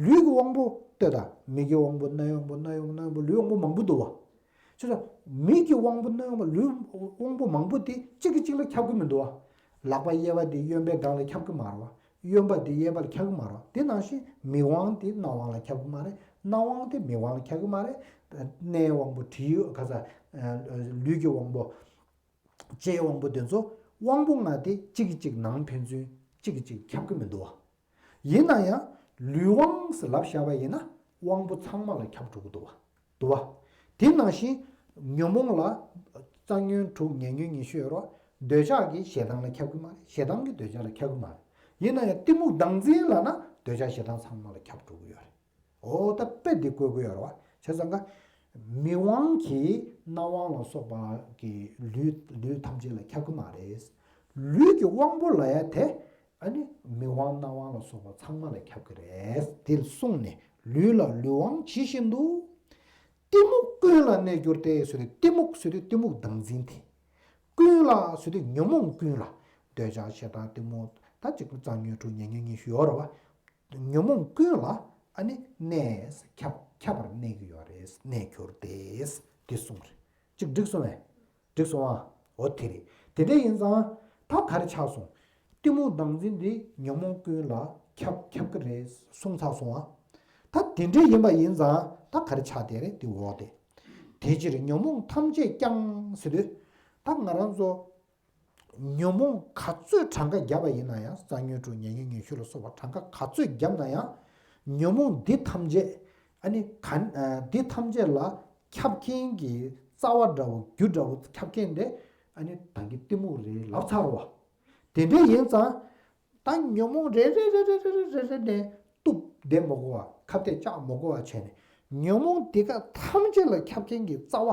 ལུས་ཀྱི་དབང་པོ་ལྟོས་དང་མིག་གི་དབང་པོ་རྣ་བའི་དབང་པོ་སྣ་ཡི་དབང་པོ་སྣའི་དབང་པོ་ལུས་དབང་པོ་མང་པོ་འདུག་བ། ཁྱོད་ཚོ་མིག་གི་དབང་པོ་སྣའི་དབང་པོ་ལུས་དབང་པོ་མང་པོ་དེ་གཅིག་གིས་གཅིག་ལ་ཁྱབ་ཀྱི་མི་འདུག་བ། ལག་པ་གཡས་པ་དེ་གཡོན་པའི་སྒང་ལ་ཁྱབ་ཀྱི་མ་རེད་བ། གཡོན་པ་དེ་གཡས་པ་ལ་ཁྱབ་ཀྱི་མ་རེད། དེ་ནང་བཞིན་མིག་དབང་དེ་རྣ་དབང་ལ་ཁྱབ་ཀྱི་མ་རེད། རྣ་དབང་དེ་མིག་དབང་ལ་ཁྱབ་ཀྱི་མ་རེད། སྣའི་དབང་པོ་དྲི་ཡོད་ག་ས་ལུས་ཀྱི་དབང་པོ། ལྕེའི་དབང་པོ་དེ་ཚོ་དབང་པོ་ལྔ་དེ་གཅིག་གིས་གཅིག་ནང་ཕན་ཚུན་གཅིག་གིས་གཅིག་ཁྱབ་ཀྱི་མི་འདུག་བ། ཡིན་ན་ཡང་ལུས་དབང་ཟེར་ལབ་བཞག་པ་ཡིན་ན་དབང་པོ་ཚང་མ་ལ་ཁྱབ་འགྲོ་གི་འདུག་བ། འདུག་བ། དེ་ནང་བཞིན་ཉོན་མོངས་ལ་རྩ་ཉོན་དྲུག་ཉེ་ཉོན་ཉི་ཤུ་ཡོད་རེད་བ། འདོད་ཆགས་ཀྱིས་ཞེ་སྡང་ལ་ཁྱབ་ཀྱི་མ་རེད། ཞེ་སྡང་གིས་འདོད་ཆགས་ལ་ཁྱབ་ཀྱི་མ་རེད། ཡིན་ན་ཡང་གཏི་མུག་བདག་འཛིན་ལབ་ན་འདོད་ཆགས་ཞེ་སྡང་ཚང་མ་ལ་ཁྱབ་འགྲོ་གི་ཡོད་རེད། འོ་ད་དཔེ་འདི་བཀོད་དགོས་ཡོད་རེད་བ། བྱས་ཙང་ཀ་མིག་དབང་གིས་རྣ་དབང་ལ་སོགས་པ་གི་ལུས་ལུས་ཐམས་ཅད་ལ་ཁྱབ་ཀྱི་མ་རེད། ལུས་ཀྱི་དབང་པོ་ལ་ཡ་དེ་ཨ་ནི་མིག་དབང་རྣ་དབང་ལ་སོགས་པ་ཚང་མ་ལ་ཁྱབ་ཀྱི་རེད། དེ་གསུངས་ནས་ལུས་ལ་ལུས་དབང་ཇི་བཞིན་དུ། གཏི་མུག་ཀུན་ལ་གནས་གྱུར་ཏེ་ཟེར་དུས་གཏི་མུག་ཟེར་དུས་གཏི་མུག་བདག་འཛིན་དེ། ཀུན་ལ་ཟེར་དུས་ཉོན་མོངས་ཀུན་ལ། འདོད་ཆགས་ཞེ་སྡང་གཏི་མུག་ད་ཅིག་རྩ་ཉོན་དྲུག་ཉེ་ཉོན་ཉི་ཤུ་ཡོད་རེད་བ། ཉོན་མོངས་ཀུན་ལ་ཨ་ནི་གནས་ཁྱབ་ཁྱབ་པར་གནས་ཀྱི་ཡོད་རེད། གནས་གྱུར་ཏེ། འདི་གསུངས་རེད། ཅིག་འགྲིག་སོང་བས། འགྲིག་སོང་ཨ། འོ་དེ་རེད། དེ་འདྲ་ཡིན་ཙང་ད་ག་རེ་ཆགས་སོང་། གཏི་མུག་བདག་འཛིན་འདི་ཉོན་མོངས་ཀུན་ལ་ཁྱབ་ཁྱབ་ཀྱི་རེད་གསུངས་ཚར་སོང་ཨ། ད་དེ་འདྲ་ཡིན་པ་ཡིན་ཙང་ད་ག་རེ་ཆགས་བསྡད་རེད་དེ་འོག་དེ། དེ་ཕྱིར་ཉོན་མོངས་ཐམས་ཅད་ཀྱང་ཟེར་དུས། ད་ང་རང་ཚོ་ཉོན་མོངས་ག་ཚོད་གྲངས་ཀ་བརྒྱབ་པ་ཡིན་ན་ཡང་རྩ་ཉོན་དྲུག་ཉེ་ཉོན་ཉི་ཤུ་ལ་སོགས་པ་གྲངས་ཀ་ག་ཚོད་བརྒྱབ་ན་ཡང་། ཉོན་མོངས་འདི་ཐམས་ཅད་ཨ་ནི་ག་འདི་ཐམས་ཅད་ལ་ཁྱབ་མཁན་གྱི་རྩ་བ་འདྲ་བོ་རྒྱུ་འདྲ་བོ་ཁྱབ་མཁན་དེ་ཨ་ནི་ད་གིན་གཏི་མུག་རེད་ལབ་ཚར་བ། དེ་འདྲ་ཡིན་ཙང་། ད་ཉོན་མོངས་རེ་རེ་རེ་རེ་རེ་རེ་རེ་ནས་གཏུབ་བསྡད་མི་དགོས་པ། ཁ་གཏད་བཅག་མི་དགོས་པ་བྱས་ནས། ཉོན་མོངས་དེ་ག་ཐམས་ཅད་ལ་ཁྱབ་མཁན་གྱི་རྩ་བ་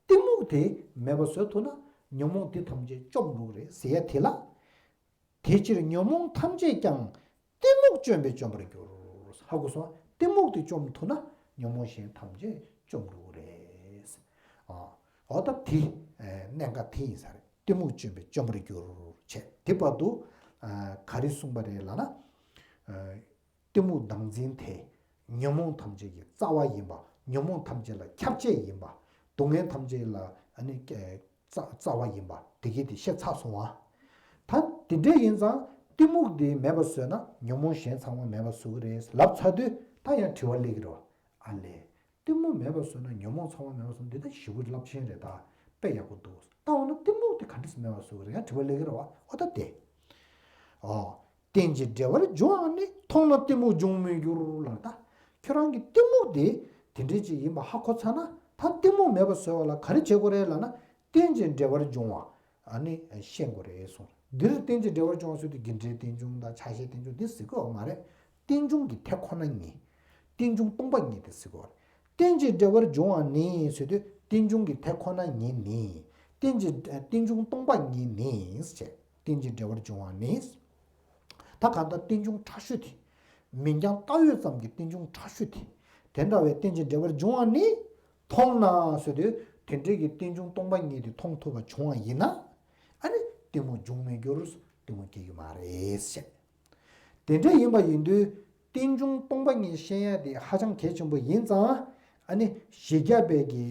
གཏི་མུག་དེ་མེད་པ་བཟོ་ཐུབ་ན་ཉོན་མོངས་དེ་ཐམས་ཅད་བཅོམ་འགྲོ་གི་རེད་ཟེར་ཡ་དེ་ལ། དེ་ཕྱིར་ཉོན་མོངས་ཐམས་ཅད་ཀྱང་གཏི་མུག་བཅོམ་པས་བཅོམ་པར་འགྱུར། ཧ་གོ་སོང་། གཏི་མུག་དེ་བཅོམ་ཐུབ་ན་ཉོན་མོངས་གཞན་ཐམས་ཅད་བཅོམ་འགྲོ་གི་རེད། ཨ། འོ་ད་དེ་གནད་འགག་དེ་ཡིན་ས་རེད། གཏི་མུག་བཅོམ་པས་བཅོམ་པར་འགྱུར་བྱས། དེ་བར་དུ་ག་རེ་གསུངས་པ་རེད་ལབ་ན། གཏི་མུག་བདག་འཛིན་དེ་ཉོན་མོངས་ཐམས་ཅད་ཀྱི་རྩ་བ་ཡིན་པ། ཉོན་མོངས་ཐམས་ཅད་ལ་ཁྱབ་བྱེད་ཡིན་པ། སྡུག་བསྔལ་ཐམས་ཅད་ལ་ཨ་ནི་རྩ་རྩ་བ་ཡིན་པ་དེ་གི་དེ་བཤད་ཚར་སོང་བ། ད་དེ་འདྲ་ཡིན་ཙང་གཏི་མུག་དེ་མེད་པ་བཟོས་ན་ཉོན་མོངས་གཞན་ཚང་མ་མེད་པ་བཟོ་གི་རེད་ལབ་ཚར་དུས་ད་ཡང་དྲི་བ་སླེབས་ཀྱི་རེད་བ། ཨ་ལས། གཏི་མུག་མེད་པ་བཟོས་ན་ཉོན་མོངས་ཚང་མ་མེད་པ་བཟོས་ན་འདི་ལྟ་ཞེ་པོ་རླབས་ཆེན་རེད། ད་དཔེ་ཡག་པོ་འདུག་ད་འོ་ན་གཏི་མུག་དེ་ག་འདྲ་སེ་མེད་པ་བཟོ་གི་རེད། ཡང་དྲི་བ་སླེབས་ཀྱི་རེད་བ། འོ་ད་དེ། ཨོ། རྟེན་ཅིང་འབྲེལ་བར་འབྱུང་བ་ནི། མཐོང་ན་གཏི་མུག་འབྱུང་མི་འགྱུར་ལབ། ད་ཁྱོད་རང་གི་གཏི་མུག་དེ་དེ་འདྲའི་ཅིག་ཡིན་པ་ཧ་གོ་ཚར་ན། ད་གཏི་མུག་མེད་པ་བཟོ་བ་ལ་ག་རེ་བྱེད་དགོས་རེད་ལབ་ན། རྟེན་ཅིང་འབྲེལ་བར་འབྱུང་བ་ཨ་ནི་ཤེས་དགོས་རེད་གསུངས། འདིར་རྟེན་ཅིང་འབྲེལ་བར་འབྱུང་བ་ཟེར་དུས་རྒྱུ་འབྲས་རྟེན་འབྱུང་དང་ཆ་ཤས་རྟེན་འབྱུང་འདི་ཟེར་གི་ཡོད་མ་རེད། རྟེན་འབྱུང་གི་དེ་ཁོ་ན་ཉིད། རྟེན་འབྱུང་སྟོང་པ་ཉིད་དེ་ཟེར་གི་ཡོད་རེད། རྟེན་ཅིང་འབྲེལ་བར་འབྱུང་བ་ནི་ཟེར་དུས་རྟེན་འབྱུང་གི་དེ་ཁོ་ན་ཉིད་ནི། རྟེན་ཅིང་རྟེན་འབྱུང་སྟོང་པ་ཉིད་ནི་ཟེར། རྟེན་ཅིང་འབྲེལ་བར་འབྱུང་བ་ནི། ད་གང་ལྟར་རྟེན་འབྱུང་ཕྲ་ཤོས་དེ། མིང་རྐྱང་བཏགས་ཡོད་ཙམ་གྱི་རྟེན་འབྱུང་ཕྲ་ཤོས་དེ། དེ་འདྲ་བའི་རྟེན་ཅིང་འབྲེལ་བར་འབྱུང་བ་ནི། མཐོང་ན་ཟེར་དུས་དེ་འདྲའི་གི་རྟེན་འབྱུང་སྟོང་པ་ཉིད་དེ་མཐོང་ཐུབ་པ་བྱུང་བ་ཡིན་ན། ཨ་ནི་གཏི་མུག་འབྱུང་མི་འགྱུར། གཏི་མུག་སྐྱེ་གི་མ་རེད་ཟེར། དེ་འདྲ་ཡིན་པ་ཡིན་དུས་རྟེན་འབྱུང་སྟོང་པ་ཉིད་ཤེས་ཡ་དེ་ཧ་ཅང་གལ་ཆེན་པོ་ཡིན་ཙང་། ཨ་ནི་བཞི་བརྒྱ་པའི་གི་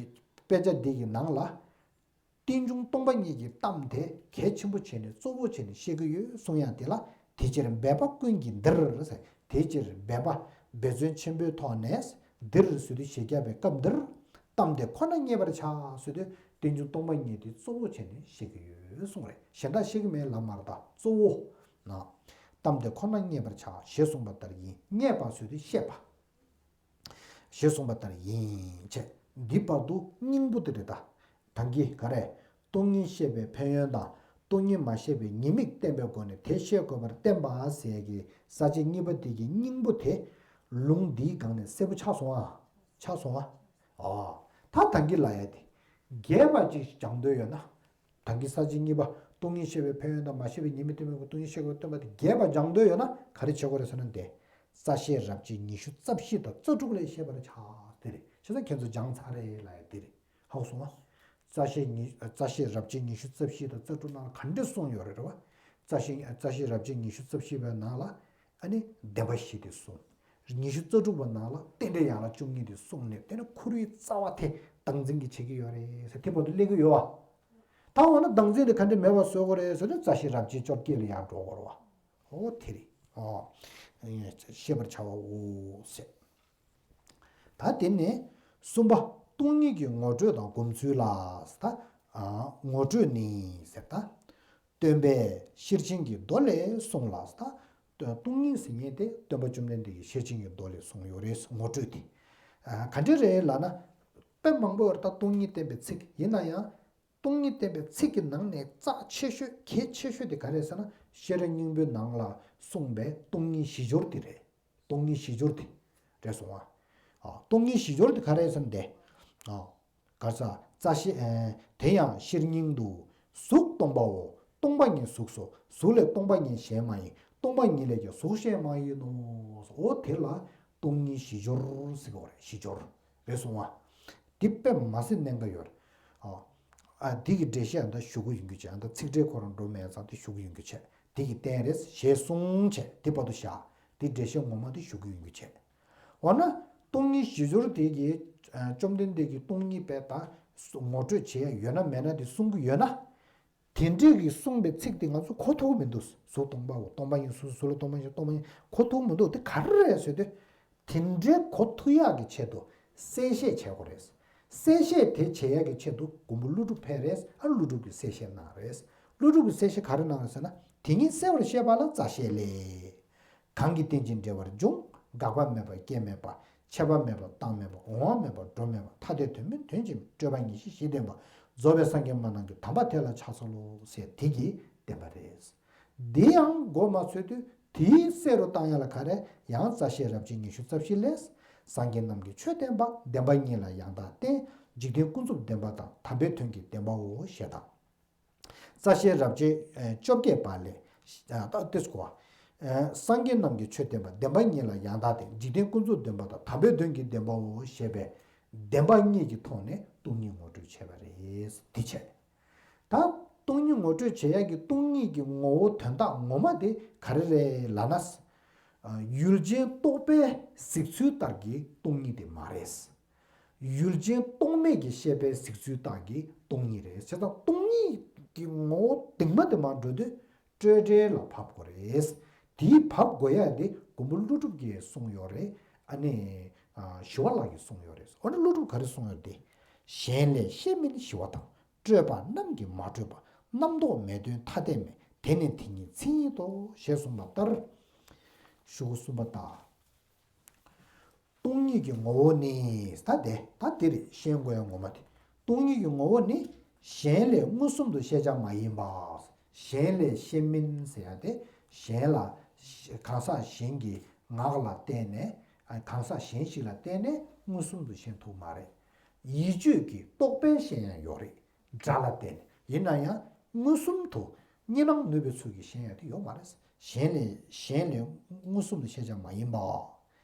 དཔེ་ཆ་འདི་གི་ནང་ལ། རྟེན་འབྱུང་སྟོང་པ་ཉིད་ཀྱི་གཏམ་དེ་གལ་ཆེན་པོ་བྱས་ནས་གཙོ་བོ་བྱས་ནས་བཤད་ཀྱི་ཡོད་གསུང་ཡ་དེ་ལ། དེ་ཕྱིར་འབད་པ་ཀུན་གྱིས་འདིར་ཟེར། དེ་ཕྱིར་འབད་པ་འབད་བརྩོན་ཆེན་པོའི་ཐོག་ནས་འདིར་ཟེར་དུས་བཞི་བརྒྱ་པའི་སྐབས་འདིར། གཏམ་དེ་ཁོ་ན་རྙེད་པར་བྱ་ཟེར་དུས་རྟེན་འབྱུང་སྟོང་པ་ཉིད་དེ་གཙོ་བོ་བྱས་ནས་བཤད་ཀྱི་ཡོད་གསུང་རེད། གཞན་དག་བཤད་ཀྱི་མེད་ལབ་མ་རེད། ད་གཙོ་བོ་ན། གཏམ་དེ་ཁོ་ན་རྙེད་པར་བྱ་ཞེས་གསུངས་པ་ལྟར་ཡིན། རྙེད་པ་ཟེར་དུས་བཤད་པ། ཞེས་གསུངས་པ་ལྟར་ཡིན་བྱས། འདི་བར་དུ་སྙིང་པོ་དེ་རེད་ད། ད་གིན་ག་རེ། སྟོང་ཉིད་ཤེས་པའི་ཕན་ཡོན་དང་སྟོང་ཉིད་མ་ཤེས་པའི་ཉེས་དམིགས་བསྟན་པའི་སྒོ་ནས་དེ་ཤེས་དགོས་པར་བསྟན་པ་ཟེར་གྱི་ས་བཅད་གཉིས་པ་དེ་གི་སྙིང་པོ་དེ་ལུང་འདིའི་སྒང་ནས་གསལ་པོ་ཆགས་སོང་ཨ། ཆགས་སོང་ཨ། ཨ། ད་ད་གིན་ལབ་ཡ་དེ། རྒྱས་པ་ཅིག་སྦྱང་འདོད་ཡོད་ན། ད་གིན་ས་བཅད་གཉིས་པ། སྟོང་ཉིད་ཤེས་པའི་ཕན་ཡོན་དང་མ་ཤེས་པའི་ཉེས་དམིགས་བསྟན་པའི་སྒོ་སྟོང་ཉིད་ཤེས་དགོས་པར་བསྟན་པ་དེ་རྒྱས་པ་སྦྱང་འདོད་ཡོད་ན་ག་རེ་བྱེད་དགོས་རེད་ཟེར་ན་དེ། རྩ་ཤེས་རབ་བྱེད་ཉི་ཤུ་རྩ་བཞི་དང་རྩ་དྲུག་ལས་ཤེས་པར་བྱ། དེ་རེད། བྱས་ཙང་ཁྱེད་ཚོ་སྦྱངས་ཚར་རེད་ལབ་ཡ་དེ་རེད། ཧ་གོ་སོང་ཨ། རྩ་ཤེས་ཉི་རྩ་ཤེས་རབ་བྱེད་ཉི་ཤུ་རྩ་བཞི་དང་རྩ་དྲུག་ནང་ལ་ག་འདྲས་གསུངས་ཡོད་རེད་བ། རྩ་ཤེས་རྩ་ཤེས་རབ་བྱེད་ཉི་ཤུ་རྩ་བཞི་པའི་ནང་ལ་ཨ་ནི་བདེན་པ་བཞི་དེ་གསུངས། ཉི་ཤུ་རྩ་དྲུག་པ་ནང་ལ་རྟེན་འབྲེལ་ཡན་ལག་བཅུ་གཉིས་དེ་གསུངས་ནས། དེ་ནི་ཁོ་རའི་རྩ་བ་དེ་བདག་འཛིན་གྱིས་བྱེད་ཀྱི་ཡོད་རེད་ཟེར་དེ་བར་དུ་སླེབས་ཀྱི་ཡོད་བ། ད་འོ་ན་བདག་འཛིན་དེ་ག་འདྲས་མེད་པ་བཟོ་དགོས་རེད་ཟེར་ན་རྩ་ཤེས་རབ་བྱེད་བཅོ་བརྒྱད་ལ་ཡར་འགྲོ་དགོས་རེད་བ། འོ་དེ་རེད། ཨོ། ཤེས་པར་བྱ་བའོ་ཟེར། ད་དེ་ནས་གསུམ་པ། སྟོང་ཉིད་ཀྱི་ངོ་སྤྲོད་དང་སྒོམ་ཚུལ་ལ། ད་ངོ་སྤྲོད་ནི་ཟེར་ད། སྟོན་པས་ཤེར་ཕྱིན་གྱི་མདོ་ལས་གསུངས་ལ། ད་སྟོང་ཉིད་ཟེར་མཁན་དེ་སྟོན་པ་བཅོམ་ལྡན་འདས་ཀྱིས་ཤེར་ཕྱིན་གྱི་མདོ་ལས་གསུངས་ཡོད་རེད། ངོ་སྤྲོད་དེ་ག་འདྲ་རེད་ལབ་ན། དཔེ་མང་པོ་ཡོད་རེད། ད་སྟོང་ཉིད་བསྟན་པའི་ཚིག་ཡིན་ན་ཡང་། སྟོང་ཉིད་བསྟན་པའི་ཚིག་གི་ནང་ནས་རྩ་ཆེ་ཤོས་གལ་ཆེ་ཤོས་དེ་ག་རེ་ཟེར་ན། ཤེས་རབ་སྙིང་པོའི་ནང་ལ་གསུངས་པའི་སྟོང་ཉིད་བཞི་སྦྱོར་དེ་རེད། སྟོང་ཉིད་བཞི་སྦྱོར་དེ་རེད་སོང་ཨ། ཨ། སྟོང་ཉིད་བཞི་སྦྱོར་དེ་ག་རེ་ཟེར་ན་དེ། ཨ། ག་ས། རྩ་ཤེ། ཨེ། དེ་ཡང་ཤེར་སྙིང་དུ། གཟུགས་སྟོང་པའོ། སྟོང་པ་ཉིད་གཟུགས་སོ། གཟུགས་ལས་སྟོང་པ་ཉིད་གཞན་མ་ཡིན། སྟོང་པ་ཉིད་ལས་ཀྱང་གཟུགས་གཞན་མ་ཡིན་ནོ། འོ་དེ་ལ་སྟོང་ཉིད་བཞི་སྦྱོར་ཟེར་གྱི་ཡོད་རེད། བཞི་སྦྱོར་རེད་སོང་ཨ། འདི་དཔེ་མ་སྲིད་གནད་འགག་ཡོད་རེད། ཨ། ཨ། འདི་གི་འགྲེལ་བཤད་ཨ་ད་ཞུ་གི་ཡོང་གི་བྱས། ཨ་ད་ཚིག་འགྲེལ་ཁོ་རང་འགྲོ་མེད་ཙང་དེ་ཞུ་གི་ཡོང་གི་བྱས། འདི་གི་རྟེན་རེད་ཞེས་གསུངས་བྱས། འདི་བར་དུ་བཞག་འདི་འགྲེལ་བཤད་ངོ་མ་དེ་ཞུ་གི་ཡོང་གི་བྱས། འོ་ན་སྟོང་ཉིད་བཞི་སྦྱོར་དེ་གི། ཨ། བཅོམ་ལྡན་འདས་ཀྱིས་སྟོང་ཉིད་པའི་ད་ངོ་སྤྲོད་བྱེད་ཡ་ཡོད་ན་མེད་ན་དེ་གསུང་གི་ཡོད་ན། དེ་འདྲའི་གི་གསུངས་པའི་ཚིག་དེ་ང་ཚོ་གོ་ཐུབ་མི་འདུག་གཟུགས་སྟོང་པའོ། སྟོང་པ་ཉིད་གཟུགས་སོ། གཟུགས་ལས་སྟོང་པ་ཉིད་སྟོང་པ་ཉིད་གོ་ཐུབ་མི་འདུག་དེ་ག་རེ་རེད་ཟེར་དུས། དེ་འདྲའི་གོ་ཐུབ་ཡག་གི་ཆེད་དུ་གསལ་བཤད་བྱེད་དགོས་རེད། གསལ་བཤད་དེ་བྱེད་ཡག་གི་ཆེད་དུ་མགོན་པོ་ཀླུ་སྒྲུབ་ཕེབས་རེད། ཨ། ཀླུ་སྒྲུབ་ཀྱིས་གསལ་བཤད་གནང་རེད། ཀླུ་སྒྲུབ་ཀྱིས་གསལ་བཤད་ག་རེ་གནང་རེད་ཟེར་ན། དེ་ཉིད་གསལ་བར་བཤད་པ་ལ་རྩ་ཤེ་ལས། གང་གིས་རྟེན་ཅིང་འབྲེལ་བར་འབྱུང་། འགག་པ་མེད་པ་སྐྱེ་མེད་པ། ཆད་པ་མེད་པ་རྟག་མེད་པ། འོང་བ་མེད་པ་འགྲོ་མེད་པ། ཐ་དད་དོན་མིན་དོན་གཅིག་མིན། སྤྲོས་པ་ངེས་ཤེས་བཞི་ལྡན་པ། རྫོགས་པའི་སངས་རྒྱས་སྨྲ་རྣམས་ཀྱི། དམ་པ་དེ་ལ་ཕྱག་འཚལ་ལོ་ཟེར་དེ་གི་བསྟན་པ་རེད། འདི་ཡང་མགོ་མ་ཚོས་དུས་དེའི་གསལ་རུ་བཏང་ཡ་ལ་ག་རེ། ཡང་རྩ་ཤེ་རབ་བྱེད་ཉི་ཤུ་རྩ་བཞི་ལས། སངས་རྒྱས་རྣམས་ཀྱིས་ཆོས་བསྟན་པ། བདེན་པ་གཉིས་ལ་ཡང་དག་བརྟེན། འཇིག་རྟེན་ཀུན་རྫོབ་བདེན་པ་དང་། དམ་པའི་དོན་གྱི་བདེན་པའོ་ཞེས་དང་། རྩ་ཤེ་རབ་བྱེད། ཨ། བཅོ་བརྒྱད་པ་ལས། ཨ། ད་དེ་ཚོ་གོ། ཨ། སངས་རྒྱས་རྣམས་ཀྱིས་ཆོས་བསྟན་པ། བདེན་པ་གཉིས་ལ་ཡང་དག་བརྟེན། འཇིག་རྟེན་ཀུན་རྫོབ་བདེན་པ་དང་། དམ་པའི་དོན་གྱི་བདེན་པའོ་ཞེས་པའི་བདེན་པ་གཉིས་ཀྱི་ཐོག་ནས་སྟོང་ཉིད་ངོ་སྤྲོད་བྱས་པ་རེད། དེ་བྱས། ད་སྟོང་ཉིད་ངོ་སྤྲོད་བྱེད་ཡག་གི་སྟོང་ཉིད་ཀྱི་ངོ་བོ་དོན་དག་ངོ་མ་དེ་ག་རེ་རེད་ལབ་ན། ཨ། ཡུལ་ཅན་རྟོག་པས་གཟིགས་ཚུལ་ལྟར་གྱི་སྟོང་ཉིད་དེ་མ་རེད། ཡུལ་ཅན་རྟོག་མེད་ཀྱི་ཤེས་པས་གཟིགས་ཚུལ་ལྟར་གྱི་སྟོང་ཉིད་རེད། བྱས་ཙང་སྟོང་ཉིད་ཀྱི་ངོ་བོ་གདིང་མ་དེ་མར་འགྲོ་དུས་སྤྲོས་བྲལ་ལ་བབས་དགོས་རེད། དེའི་བབས་དགོས་ཡ་དེ་མགོན་པོ་ཀླུ་སྒྲུབ་ཀྱིས་གསུངས་ཡོད་རེད། ཨ་ནི། ཨ། ཞི་བ་ལྷ་གིས་གསུངས་ཡོད་རེད། འོ་ན་ཀླུ་སྒྲུབ་ག་རེ་གསུངས་ཡོད་དེ། གཞན་ལས་ཤེས་མིན་ཞི་བ་དང་། སྤྲོས་པ་རྣམས་ཀྱིས་མ་གྲུབ་པ། རྣམ་རྟོག་མེད་དོན་ཐ་དད་མེད། དེ་ནི་དེ་ཉིད་མཚན་ཉིད་དོ། ཞེས་གསུངས་པ་ལྟར། ཤོག་གུ་གསུམ་པ་ལྟར། སྟོང་ཉིད་ཀྱི་ངོ་བོ་ནི། ད་དེ་ད་དེ་རེད། ཤེས་དགོས་ཡ་ངོ་མ་དེ། སྟོང་ཉིད་ཀྱི་ངོ་བོ་ནི། གཞན་ལས་མངོན་སུམ་དུ་ཤེས་བྱ་མ་ཡིན་པ། གཞན་ལས་ཤེས་མིན་ཟེར་ཡ་དེ། གཞན་ལ། གང་ཟག་གཞན་གྱི་ངག་ལ་བརྟེན་ནས། གང་ཟག་གཞན་ཞིག་ལ་བརྟེན་ནས་མངོན་སུམ་དུ་ཤེས་ཐུབ་མ་རེད། ཡིད་དཔྱོད་ཀྱི་རྟོག་པས་ཤེས་ཡང་ཡོད་རེད། སྒྲ་ལ་བརྟེན་ནས། ཡིན་ན་ཡང་མངོན་སུམ་དུ་གཉིད་སྣང་ནུས་པའི་ཚུལ་གྱིས་ཤེས་ཡ་དེ་ཡོད་མ་རེད། གཞན་ལས་གཞན་ལས་མངོན་སུམ་དུ་ཤེས་བྱ་མ་ཡིན་པ།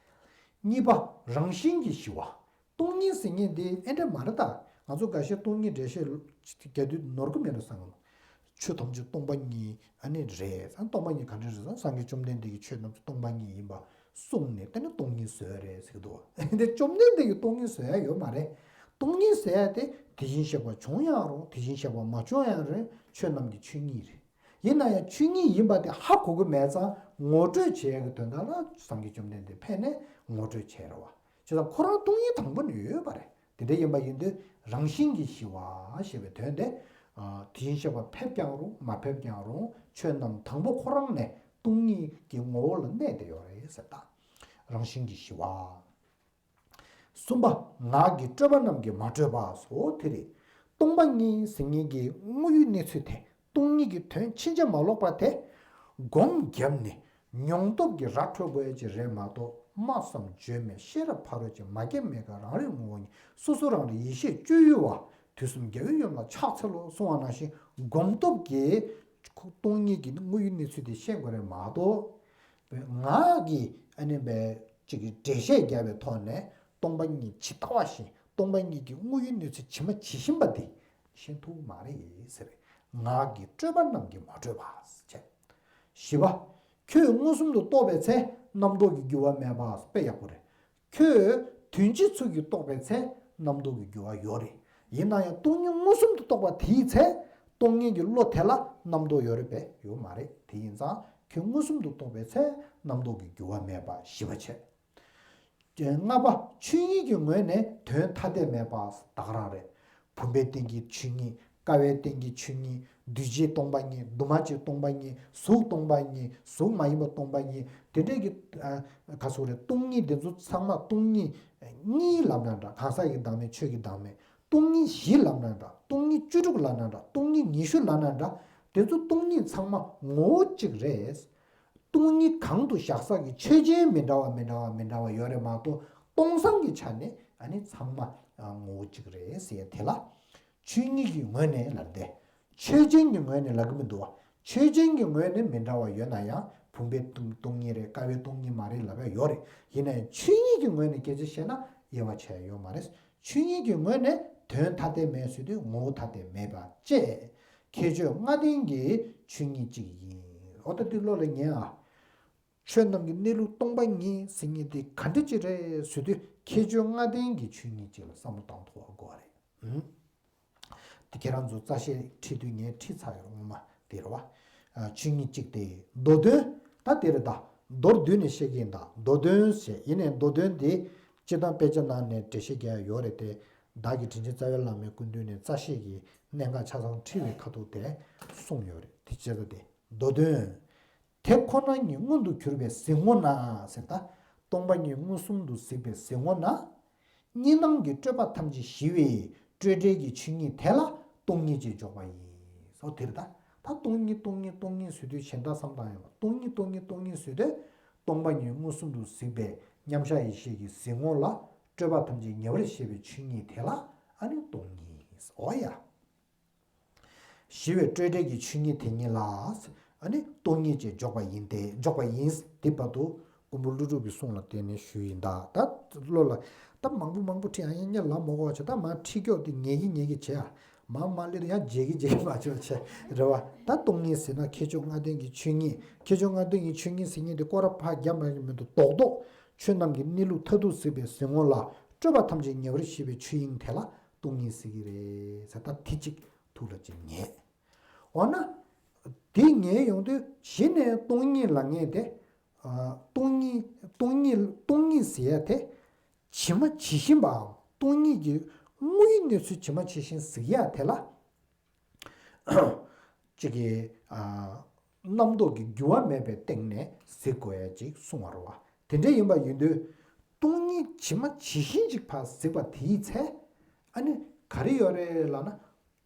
གཉིས་པ། རང་བཞིན་གྱིས་ཞི་བ། སྟོང་ཉིད་ཟེར་མཁན་དེ་ཨེ་འདྲ་མ་རེད་ད། ང་ཚོ་འགའ་ཤས་སྟོང་ཉིད་འགྲེལ་བཤད་རྒྱག་དུས་ནོར་གི་མེད་འགྲོ་བསམ་གི། ཆོས་ཐམས་ཅད་སྟོང་པ་ཉིད་ཨ་ནི་རེད། སྟོང་པ་ཉིད་ག་འདྲ་རེད་ཟེར་ན། སངས་རྒྱས་བཅོམ་ལྡན་འདས་ཀྱིས་ཆོས་རྣམས་སྟོང་པ་ཉིད་ཡིན་པ་གསུངས་ནས། དེ་ནི་སྟོང་ཉིད་བཟོས་རེད་ཟེར་གི་འདུག་དེ་བཅོམ་ལྡན་འདས་ཀྱིས་སྟོང་ཉིད་བཟོ་ཡ་ཡོད་མ་རེད། སྟོང་ཉིད་ཟེར་ཡ་དེ་དེ་བཞིན་གཤེགས་པ་བྱུང་ཡང་རུང་། དེ་བཞིན་གཤེགས་པ་མ་བྱུང་ཡང་རུང་། ཆོས་རྣམས་ཀྱི་ཆོས་ཉིད་རེད། ཡིན་ན་ཡང་ཆོས་ཉིད་ཡིན་པ་དེ་ཧ་གོ་གི་མེད་ཙང་། ངོ་སྤྲོད་བྱེད་ཡ་གི་དོན་དག་ལ་སངས་རྒྱས་བཅོམ་ལྡན་འདས་ཕེབས་ནས་ངོ་སྤྲོད་བྱས་རེད་བ། བྱས་ཙང་ཁོ་རང་སྟོང་ཉིད་དང་པོ་ནས་ཡོད་པ་རེད། དེ་འདྲ་ཡིན་པ་ཡིན་དུས་རང་བཞིན་གྱིས་ཞི་བ་ཞེས་པའི་དོན་དེ། ཨ། དེ་བཞིན་གཤེགས་པ་ཕེབས་ཀྱང་རུང་། མ་ཕེབས་ཀྱང་རུང་། ཆོས་རྣམས་དང་པོ་ཁོ་རང་ནས་སྟོང་ཉིད་ཀྱི་ངོ་བོ་ལ་གནས་ཏེ་ཡོད་རེད་ཟེར་ད། རང་བཞིན་གྱིས་ཞི་བ། གསུམ་པ། ངག་གི་སྤྲོས་པ་རྣམས་ཀྱིས་མ་གྲུབ་པ། འོ་དེ་རེད། སྟོང་པ་ཉིད་ཟེར་མཁན་གྱི་དངོས་ཡོད་གནས་ཚུལ་དེ། སྟོང་ཉིད་ཀྱི་དོན་ཕྱིན་ཆད་མ་ལོག་པ་དེ་སྒོམ་བརྒྱབ་ནས་མྱོང་སྟོབས་ཀྱིས་ར་འཕྲོད་དགོས་ཡ་ཅིག་རེད་མ་གཏོགས། སྨྲ་བསམ་བརྗོད་མེད་ཤེས་རབ་ཕ་རོལ་ཕྱིན། མ་སྐྱེས་མེད་དགག་རང་རིག་ངོ་བོ་ཉིད། སོ་སོ་རང་རིག་ཡེ་ཤེས་སྤྱོད་ཡུལ་བ། དུས་གསུམ་རྒྱལ་བའི་ཡུམ་ལ་ཕྱག་འཚལ་ལོ། གསུངས་པ་ནང་བཞིན་སྒོམ་སྟོབས་ཀྱིས་སྟོང་ཉིད་ཀྱི་དངོས་ཡོད་གནས་ཚུལ་དེ་ཤེས་དགོས་རེད་མ་གཏོགས། ངག་གིས་ཨ་ནི་བས་ཅིག་གི་འགྲེལ་བཤད་བརྒྱབ་པའི་ཐོག་ནས་སྟོང་པ་ཉིད་ཇི་ལྟ་བ་བཞིན། སྟོང་པ་ཉིད་ཀྱི་དངོས་ཡོད་གནས་ཚུལ་ཇི་མ་ཇི་བཞིན་པ་དེ་ཤེས་ཐུབ་མ་རེད་ཟེར། ངག་གི་སྤྲོས་པ་རྣམས་ཀྱིས་མ་གྲུབ་པ་ཟེར། བཞི་པ། ཁྱོད་མངོན་སུམ་དུ་རྟོགས་པའི་ཚེ། རྣམ་རྟོག་གི་རྒྱུ་བ་མེད་པ། དཔེ་ཡག་པོ་རེད། ཁྱོད་དོན་སྤྱི་ཚུལ་གྱིས་རྟོགས་པའི་ཚེ། རྣམ་རྟོག་གི་རྒྱུ་བ་ཡོད་རེད། ཡིན་ན་ཡང་སྟོང་ཉིད་མངོན་སུམ་དུ་རྟོགས་པ་དེའི་ཚེ། སྟོང་ཉིད་ཀྱི་བློ་དེ་ལ་རྣམ་རྟོག་ཡོད་རེད་པས། ཡོད་མ་རེད། དེ་ཡིན་ཙང་ ཁྱོད་མངོན་སུམ་དུ་རྟོགས་པའི་ཚེ་རྣམ་རྟོག་གི་འགྱུར་བ་མེད་པ་ཞི་བར་བྱེད། ལྔ་པ། ཆོས་ཉིད་ཀྱི་ངོས་ནས་དོན་ཐ་དད་མེད་པ་ད་ག་རང་རེད། བུམ་པའི་སྟེང་གི་ཆོས་ཉིད། ཀ་བའི་སྟེང་གི་ཆོས་ཉིད། འདུས་བྱས་སྟོང་པ་ཉིད། འདུས་མ་བྱས་སྟོང་པ་ཉིད། གཟུགས་སྟོང་པ་ཉིད། གཟུགས་མ་ཡིན་པ་སྟོང་པ་ཉིད། དེ་འདྲས་ཀྱི་ཨ་ག་ཟེར་རེད། སྟོང་ཉིད་དེ་ཚོ་ཚང་མ་སྟོང་ཉིད་གཉིས་ལབ་ན་འདྲ། གང་ཟག་གི་བདག་མེད་ཆོས་ཀྱི་བདག་མེད། སྟོང་ཉིད་བཞི་ལབ་ན་འདྲ། སྟོང་ཉིད་བཅུ་དྲུག་ལབ་ན་འདྲ། སྟོང་ཉིད་ཉི་ཤུ་ལབ་ན་འདྲ། དེ་ཚོ་སྟོང་ཉིད་ཚང་མ་ངོ་བོ་གཅིག་རེད། སྟོང་ཉིད་གང་དུ་བཞག་ས་གི་ཆོས་ཅན་མི་འདྲ་བ་མི་འདྲ་བ་མི་འདྲ་བ་ཡོད་རེད་མ་གཏོགས། སྟོང་སང་གི་ཆ་ནས་ཨ་ནི་ཚང་མ་ངོ་བོ་གཅིག་རེད་ཟེར་ཡ་དེ་ལ། ཆོས་ཉིད་ཀྱི་ངོས་ནས་ལབ་སྟེ། ཆོས་ཅན་གྱི་ངོས་ནས་ལབ་གི་མི་འདུག་བ། ཆོས་ཅན་གྱི་ངོས་ནས་མི་འདྲ་བ་ཡོད་ན་ཡང་བུམ་པའི་སྟོང་སྟོང་ཉིད་རེད། ཀ་བའི་སྟོང་ཉིད་མ་རེད་ལབ་ཡ་ཡོད་རེད། ཡིན་ན་ཡང་ཆོས་ཉིད་ཀྱི་ངོས་ནས་སྐད་ཆ་བཤད་ན་དབྱེ་བ་ཕྱེ་ཡ་ཡོད་མ་རེད། ཆོས་ཉིད་ཀྱི་ངོས་ནས་དོན་ཐ་དད་མེད་ཟེར་དུས་ངོ་བོ་ཐ་དད་མེད་པ་བཅས། ཁྱད་ཆོས་ལྔ་ལྡན་གྱི་ཆོས་ཉིད་གཅིག་ཡིན། འོ་ད་འདི་བློ་ལ་ངེས་ཨ། ཆོས་རྣམས་ཀྱི་གནས་ལུགས་སྟོང་པ་ཉིད་ཟེར་མཁན་དེ་ག་འདྲ་ཅིག་རེད་ཟེར་དུས། ཁྱད་ཆོས་ལྔ་ལྡན་གྱི་ཆོས་ཉིད་ཅིག་ལ་བསམ་བློ་བཏང་ཐུབ་པ་དགོས་པ་རེད། ཨུམ། དེ་ཁྱེད་རང་ཚོ་རྩ་ཤེ་ཁྲིད་དུས་ངས་ཁྲིད་ཚར་ཡོད་རེད། ངོ་མ་དེ་རེད་བ། ཨ། ཆོས་ཉིད་གཅིག་སྟེ། མདོ་དོན། ད་དེ་རེད་ད། མདོར་བསྡུས་ནས་བཤད་ཀྱི་ཡིན་ད། མདོ་དོན་ཞེས། ཡིན་ནའི་མདོ་དོན་དེ་སྤྱིར་བཏང་དཔེ་ཆ་ནང་ནས་འགྲེལ་བཤད་རྒྱག་ཡ་ཡོད་རེད་དེ། བདག་གིས་དྲིན་ཅན་རྩ་བའི་བླ་མའི་སྐུ་མདུན་ནས་རྩ་ཤེ་གི་གནད་འགག་ཆ་ཚང་ཁྲིད་པའི་ཁ་ཐུག་དེ་གསུངས་ཡོད་རེད། དེ་བྱས་ཙང་དེ་མདོ་དོན། དེ་ཁོ་ན་ཉིད་མངོན་དུ་གྱུར་པའི་གཟིགས་ངོ་ན་ཟེར། ད་སྟོང་པ་ཉིད་མངོན་སུམ་དུ་གཟིགས་པའི་གཟིགས་ངོ་ན། གཉིས་སྣང་གི་སྤྲོས་པ་ཐམས་ཅད་ཞི་བའི་སྤྲོས་བྲལ་གྱི་ཆོས་ཉིད་དེ་ལ་སྟོང་ཉིད་ཅེས་འཇོག་པ་ཡིན། སོ་དེར་ད། ད་སྟོང་ཉིད་སྟོང་ཉིད་སྟོང་ཉིད་ཟེར་དུས་གཞན་དག་བསམ་བཏང་ཡོང་བ། སྟོང་ཉིད་སྟོང་ཉིད་སྟོང་ཉིད་ཟེར་དུས། སྟོང་པ་ཉིད་མངོན་སུམ་དུ་གཟིགས་པའི་མཉམ་གཞག་ཡེ་ཤེས་ཀྱི་གཟིགས་ངོ་ལ་སྤྲོས་པ་ཐམས་ཅད་ཉེ་བར་ཞི་བའི་ཆོས་ཉིད་དེ་ལ་ཨ་ནི་སྟོང་ཉིད། འོ་ཡ། ཞི་བའི་སྤྲོས་བྲལ་གྱི་ཆོས་ཉིད་དེ་ཉིད་ལ་ཨ་ནི་སྟོང་ཉིད་ཅེས་འཇོག་པ་ཡིན་ཏེ། འཇོག་པ་ཡིན། དེ་བར་དུ་མགོན་པོ་ཀླུ་སྒྲུབ་ཀྱི་གསུང་ལ་བརྟེན་ནས་ཞུས་ཡིན་ད། ད་བློ་ལ་ད་མང་པོ་མང་པོ་ཁྲིད་ཨ་ཡིན་ཉ་ལ་མོ་གོ་བ་བྱ། ད་མ་ཁྲིད་སྐྱོག་དེ་ཉལ་གི་ཉལ་གི་བྱེད་ཨ། མ་མ་ལེར་ཡང་བརྗེད་གི་བརྗེད་གི་མ་བྱེད་བྱེད་རེད་བ། ད་སྟོང་ཉིད་ཟེར་ན་ཁྱད་ཆོས་ལྔ་ལྡན་གྱི་ཆོས་ཉིད། ཁྱད་ཆོས་ལྔ་ལྡན་གྱི་ཆོས་ཉིད་ཟེར་མཁན་དེ་སྐོར་ར་ཕ་རྒྱ་མ་གི་མི་འདུག་རྡོག་རྡོག་ཆོས་རྣམས་ཀྱི་གནས་ལུགས་མཐར་ཐུག་གཟིགས་པའི་གཟིགས་ངོ་ལ་སྤྲོས་པ་ཐམས་ཅད་ཉེ་བར་ཞི་བའི་ཆོས་དབྱིངས་དེ་ལ་སྟོང་ཉིད་ཟེར་གྱི་རེད་ཟེར། ད་དེ་གཅིག་ཐུགས་ལ་གཅིག་ངེས། འོ་ན། དེ་ངེས་ཡོང་དུས་གཞི་ནས་སྟོང་ཉིད་ལབ་མཁན་དེ། ཨ། སྟོང་ཉིད་སྟོང་ཉིད་སྟོང་ཉིད་ཟེར་ཡ་དེ། ཇི་མ་ཇི་བཞིན་པའམ་སྟོང་ཉིད་ཀྱི་དངོས་ཡོད་གནས་ཚུལ་ཇི་མ་ཇི་བཞིན་གཟིགས་ཡ་དེ་ལ། གཅིག་གིས། ཨ། རྣམ་རྟོག་གི་འགྱུར་བ་མེད་པའི་སྟེང་ནས་གཟིགས་དགོས་ཡ་ཅིག་གསུང་བ་རེད་བ། དེ་འདྲ་ཡིན་པ་ཡིན་དུས། སྟོང་ཉིད་ཇི་མ་ཇི་བཞིན་ཅིག་ཕར་གཟིགས་པ་དེའི་ཚེ། ཨ་ནི་ག་རེ་ཡོད་རེད་ལབ་ན།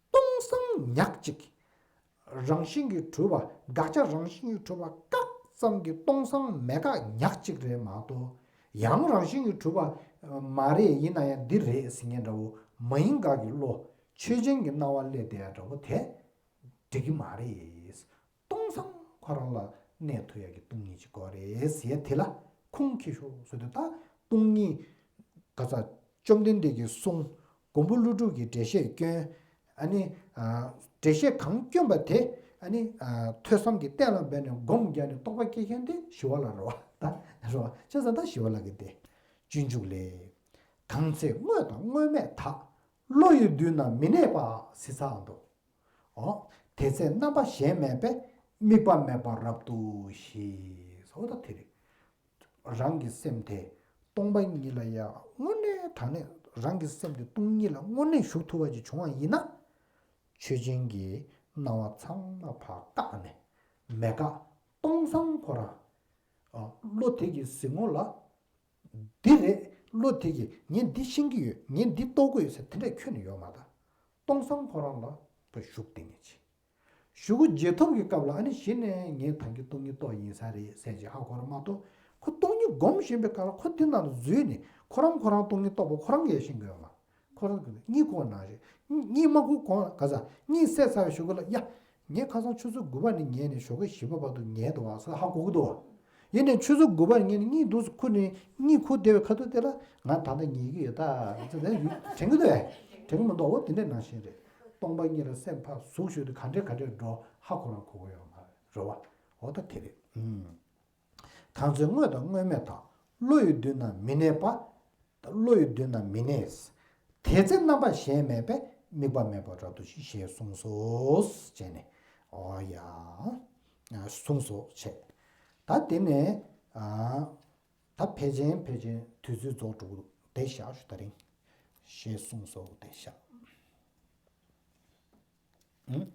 སྟོང་སང་ཉག་གཅིག་རང་བཞིན་གྱིས་གྲུབ་པ། དགག་བྱ་རང་བཞིན་གྱིས་གྲུབ་པ་བཀག་ཙམ་གྱི་སྟོང་སང་མེད་དགག་ཉག་གཅིག་རེད་མ་གཏོགས། ཡང་རང་བཞིན་གྱིས་གྲུབ་པ་མ་རེད། ཡིན་ན་ཡང་འདི་རེད་ཟེར་མཁན་འདྲ་བོ་མ་ཡིན་དགག་གི་བློ། ཆོས་ཅན་གྱི་སྣང་བ་སླེབས་བསྡད་ཡ་འདྲ་བོ་དེ་འགྲིག་གི་མ་རེད། སྟོང་སང་ཁོ་རང་ལ་གནས་ཐུབ་ཡ་གི་སྟོང་ཉིད་ཅིག་དགོས་རེད་ཟེར་ཡ་དེ་ལ་ཁུངས་འཁྱོལ་ཤོག་ཟེར་དུས། ད་སྟོང་ཉིད་ག་ས་བཅོམ་ལྡན་འདས་ཀྱིས་གསུངས། མགོན་པོ་ཀླུ་སྒྲུབ་ཀྱིས་འགྲེལ་བཤད་བསྐྱོན། ཨ་ནི། ཨ། འགྲེལ་བཤད་གང་བསྐྱོན་པ་དེ། ཨ་ནི། ཨ། ཐོས་བསམ་གྱིས་གཏན་ལ་འབེབས་ནས་སྒོམ་རྒྱག་ནས་རྟོགས་པ་སྐྱེ་མཁན་དེ་ཞི་བ་ལྷ་རེད་བ། ད་རེད་བ། བྱས་ཙང་ད་ཞི་བ་ལྷ་གི་དེ། སྤྱོད་འཇུག་ལས། གང་ཚེ་དངོས་དང་དངོས་མེད་དག་བློ་ཡི་མདུན་ན་མི་གནས་པ། ཟེར་ཚར་འདུག་འོ། དེ་ཚེ་རྣམ་པ་གཞན་མེད་པས། དམིགས་པ་མེད་པར་རབ་ཏུ་ཞི། ཟེར་བ་ད་དེ་རེད། རང་གི་སེམས་དེ་སྟོང་པ་ཉིད་ལ་ཡང་དངོས་གནས་དྲང་གནས་རང་གི་སེམས་དེ་སྟོང་ཉིད་ལ་དངོས་གནས་ཞུགས་ཐུབ་པ་ཅིག་བྱུང་བ་ཡིན་ན། ཆོས་ཅན་གྱི་སྣང་བ་ཚང་མ་ཕར་བཀག་ནས་མེད་དགག་སྟོང་སང་ཁོ་རང་། ཨ། བློ་དེ་གི་གཟིགས་ངོ་ལ། འདི་རེད། བློ་དེ་གིས་ངས་འདི་ཤེས་ཀྱི་ཡོད། ངས་འདི་རྟོགས་ཀྱི་ཡོད་ཟེར་དེ་འདྲས་ཁྱོན་ནས་ཡོད་མ་རེད། སྟོང་སང་ཁོ་རང་ལ་ཞུགས་བསྡད་མཁན་ཅིག་ཞུགས་རྗེས་ཐོབ་ཀྱི་སྐབས་ལ་ཨ་ནི་གཞི་ནས་ངས་ད་གིན་སྟོང་ཉིད་རྟོགས་ཡིན་ས་རེད་ཟེར་ཅིག་ཧ་གོ་ར་མ་གཏོགས། ཁོ་སྟོང་ཉིད་སྒོམ་བཞིན་པའི་སྐབས་ལ་ཁོ་དེ་ནང་ལ་འཛུལ་ནས་ཁོ་རང་ཁོ་རང་སྟོང་ཉིད་རྟོགས་པ་ཁོ་རང་གིས་ཤེས་ཀྱི་ཡོད་མ། ཁོ་རང་གིས་གཉིད་ཁུག་ནང་བཞིན། གཉིད་མ་ཁུག་གོང་ལ་ག་ས་གཉིད་སད་ཚར་བའི་གཞུག་གུ་ལ། ཡ། ངས་ཁ་སང་ཆུ་ཚོད་དགུ་པ་ནས་ཉལ་ནས་ཞོགས་ཀས་བཞི་པ་བར་དུ་ཉལ་འདུག་བ་ཟེར་ཧ་གོ་གི་འདུག་བ། ཡིན་ནའི་ཆུ་ཚོད་དགུ་པ་ནས་ཉལ་ནས་གཉིད་འདུག་སེ་ཁུག་ནས་གཉིད་ཁུག་བསྡད་པའི་ཁ་ཐུག་དེ་ལ་ང་ད་ལྟ་ཉལ་གི་ཡོད་ད་ཟེར་ནས་དྲན་གི་འདུག་བས། དྲན་གི་མི་འདུག་འོ་དེ་འདྲའི་ནང་བཞིན་རེད། སྟོང་པ་ཉིད་ལ་སེམས་ཕར་ཟུག་ཞུགས་དུས་ག་འདྲས་ག་འདྲས་འགྲོ་ཧ་ཁོ་རང་གོ་གི་ཡོད་མ་རེད་བ། འོ་ད་དེ་རེད། ཨུམ། གང་ཚེ་དངོས་དང་དངོས་མེད་དག་བློ་ཡི་མདུན་ན་མི་གནས་པ། བློ་ཡི་མདུན་ན་མི་གནས། དེ་ཚེ་རྣམ་པ་གཞན་མེད་པས། དམིགས་པ་མེད་པར་རབ་ཏུ་ཞི། ཞེས་གསུངས་སོ། བྱས་ནས། འོ་ཡ། གསུངས་སོ་བྱས། ད་དེ་ནས་ཨ། ད་ཕལ་ཆེན་ཕལ་ཆེན་དུས་ཚོད་རྫོགས་འགྲོ་གི་འདུག་དེ་བཞག་ཞུ་ད་རིང་ཞེས་གསུངས་སོ། དེ་བཞག་ཨུ།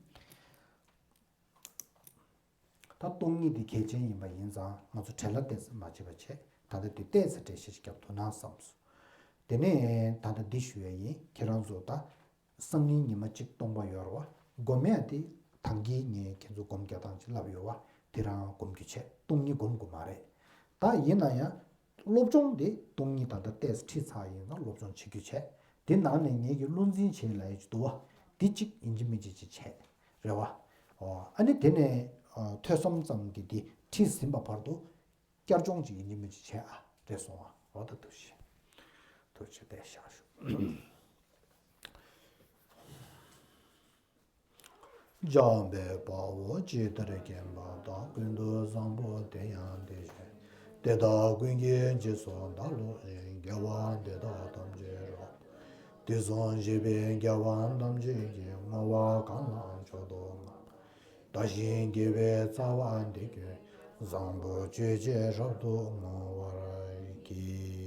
ད་སྟོང་ཉིད་འདི་གལ་ཆེན་ཡིན་པ་ཡིན་ཙང་ང་ཚོ་བྲེལ་བ་ཏོག་ཙམ་མ་བྱེད་པ་བྱས། ད་ལྟ་དུས་ཏོག་ཙམ་འགྲེལ་བཤད་ཅིག་རྒྱབ་ཐུབ་ན་བསམས་སོང་། དེ་ནས་ད་ལྟ་འདི་ཞུ་ཡ་ཡིན། ཁྱེད་རང་ཚོ་ད་སང་ཉིན་ཉི་མ་གཅིག་སྟོང་པ་ཡོད་རེད་བ། སྒོམ་ཡ་དེ་ད་གིན་ངས་ཁྱེད་ཚོ་སྒོམ་རྒྱག་སྟངས་ཅིག་ལབ་ཡོད་བ། དེ་རང་སྒོམ་རྒྱུ་བྱས། སྟོང་ཉིད་སྒོམ་དགོས་མ་རེད། ད་ཡིན་ན་ཡང་སློབ་སྦྱོང་དེ་སྟོང་ཉིད་ད་ལྟ་ཏོག་ཙམ་ཁྲིད་ཚར་ཡིན་ཙང་སློབ་སྦྱོང་བྱེད་རྒྱུ་བྱས། དེ་ནང་ནས་ངེད་ཀྱི་བློ་འཛིན་བྱེད་ལབ་ཡ་ཅིག་འདུག་བ། དེ་གཅིག་ཡིན་གཅིག་མིན་གཅིག་ཅིག་བྱས། རེད་བ། ཨོ། ཨ་ནི་དེ་ནས་ཨ། ཐོས་བསམ་ཙམ་གྱིས་དེ་ཁྲིད་ཟིན་པ་བར་དུ་བསྐྱར་སྦྱོང་ཅིག་ཡིན་གཅིག་མིན་གཅིག་བྱས་ཨ། རེད་སོང་ཨ། འོ་ད་ཐུགས་རྗེ་ཆེ། ཐུགས་རྗེ་ཆེ། དེ་བཞག་ཞུ། འཇམ་དཔལ་དཔའ་བོས་ཇི་ལྟར་མཁྱེན་པ་དང་། ཀུན་ཏུ་བཟང་པོ་དེ་ཡང་དེ་བཞིན་ཏེ། དེ་དག་ཀུན་གྱི་རྗེས་སུ་བདག་སློབ་ཅིང་། དགེ་བ་འདི་དག་ཐམས་ཅད་རབ་ཏུ་དུས་གསུམ་གཤེགས་པའི་རྒྱལ་བ་ཐམས་ཅད་ཀྱིས། བསྔོ་བ་གང་ལ་མཆོག་ཏུ་བསྔགས་པ། བདག་གཞན་དགེ་བའི་རྩ་བ་འདི་ཀུན། བཟང་པོ་སྤྱོད་ཕྱིར་རབ་ཏུ་བསྔོ་བར་བགྱི།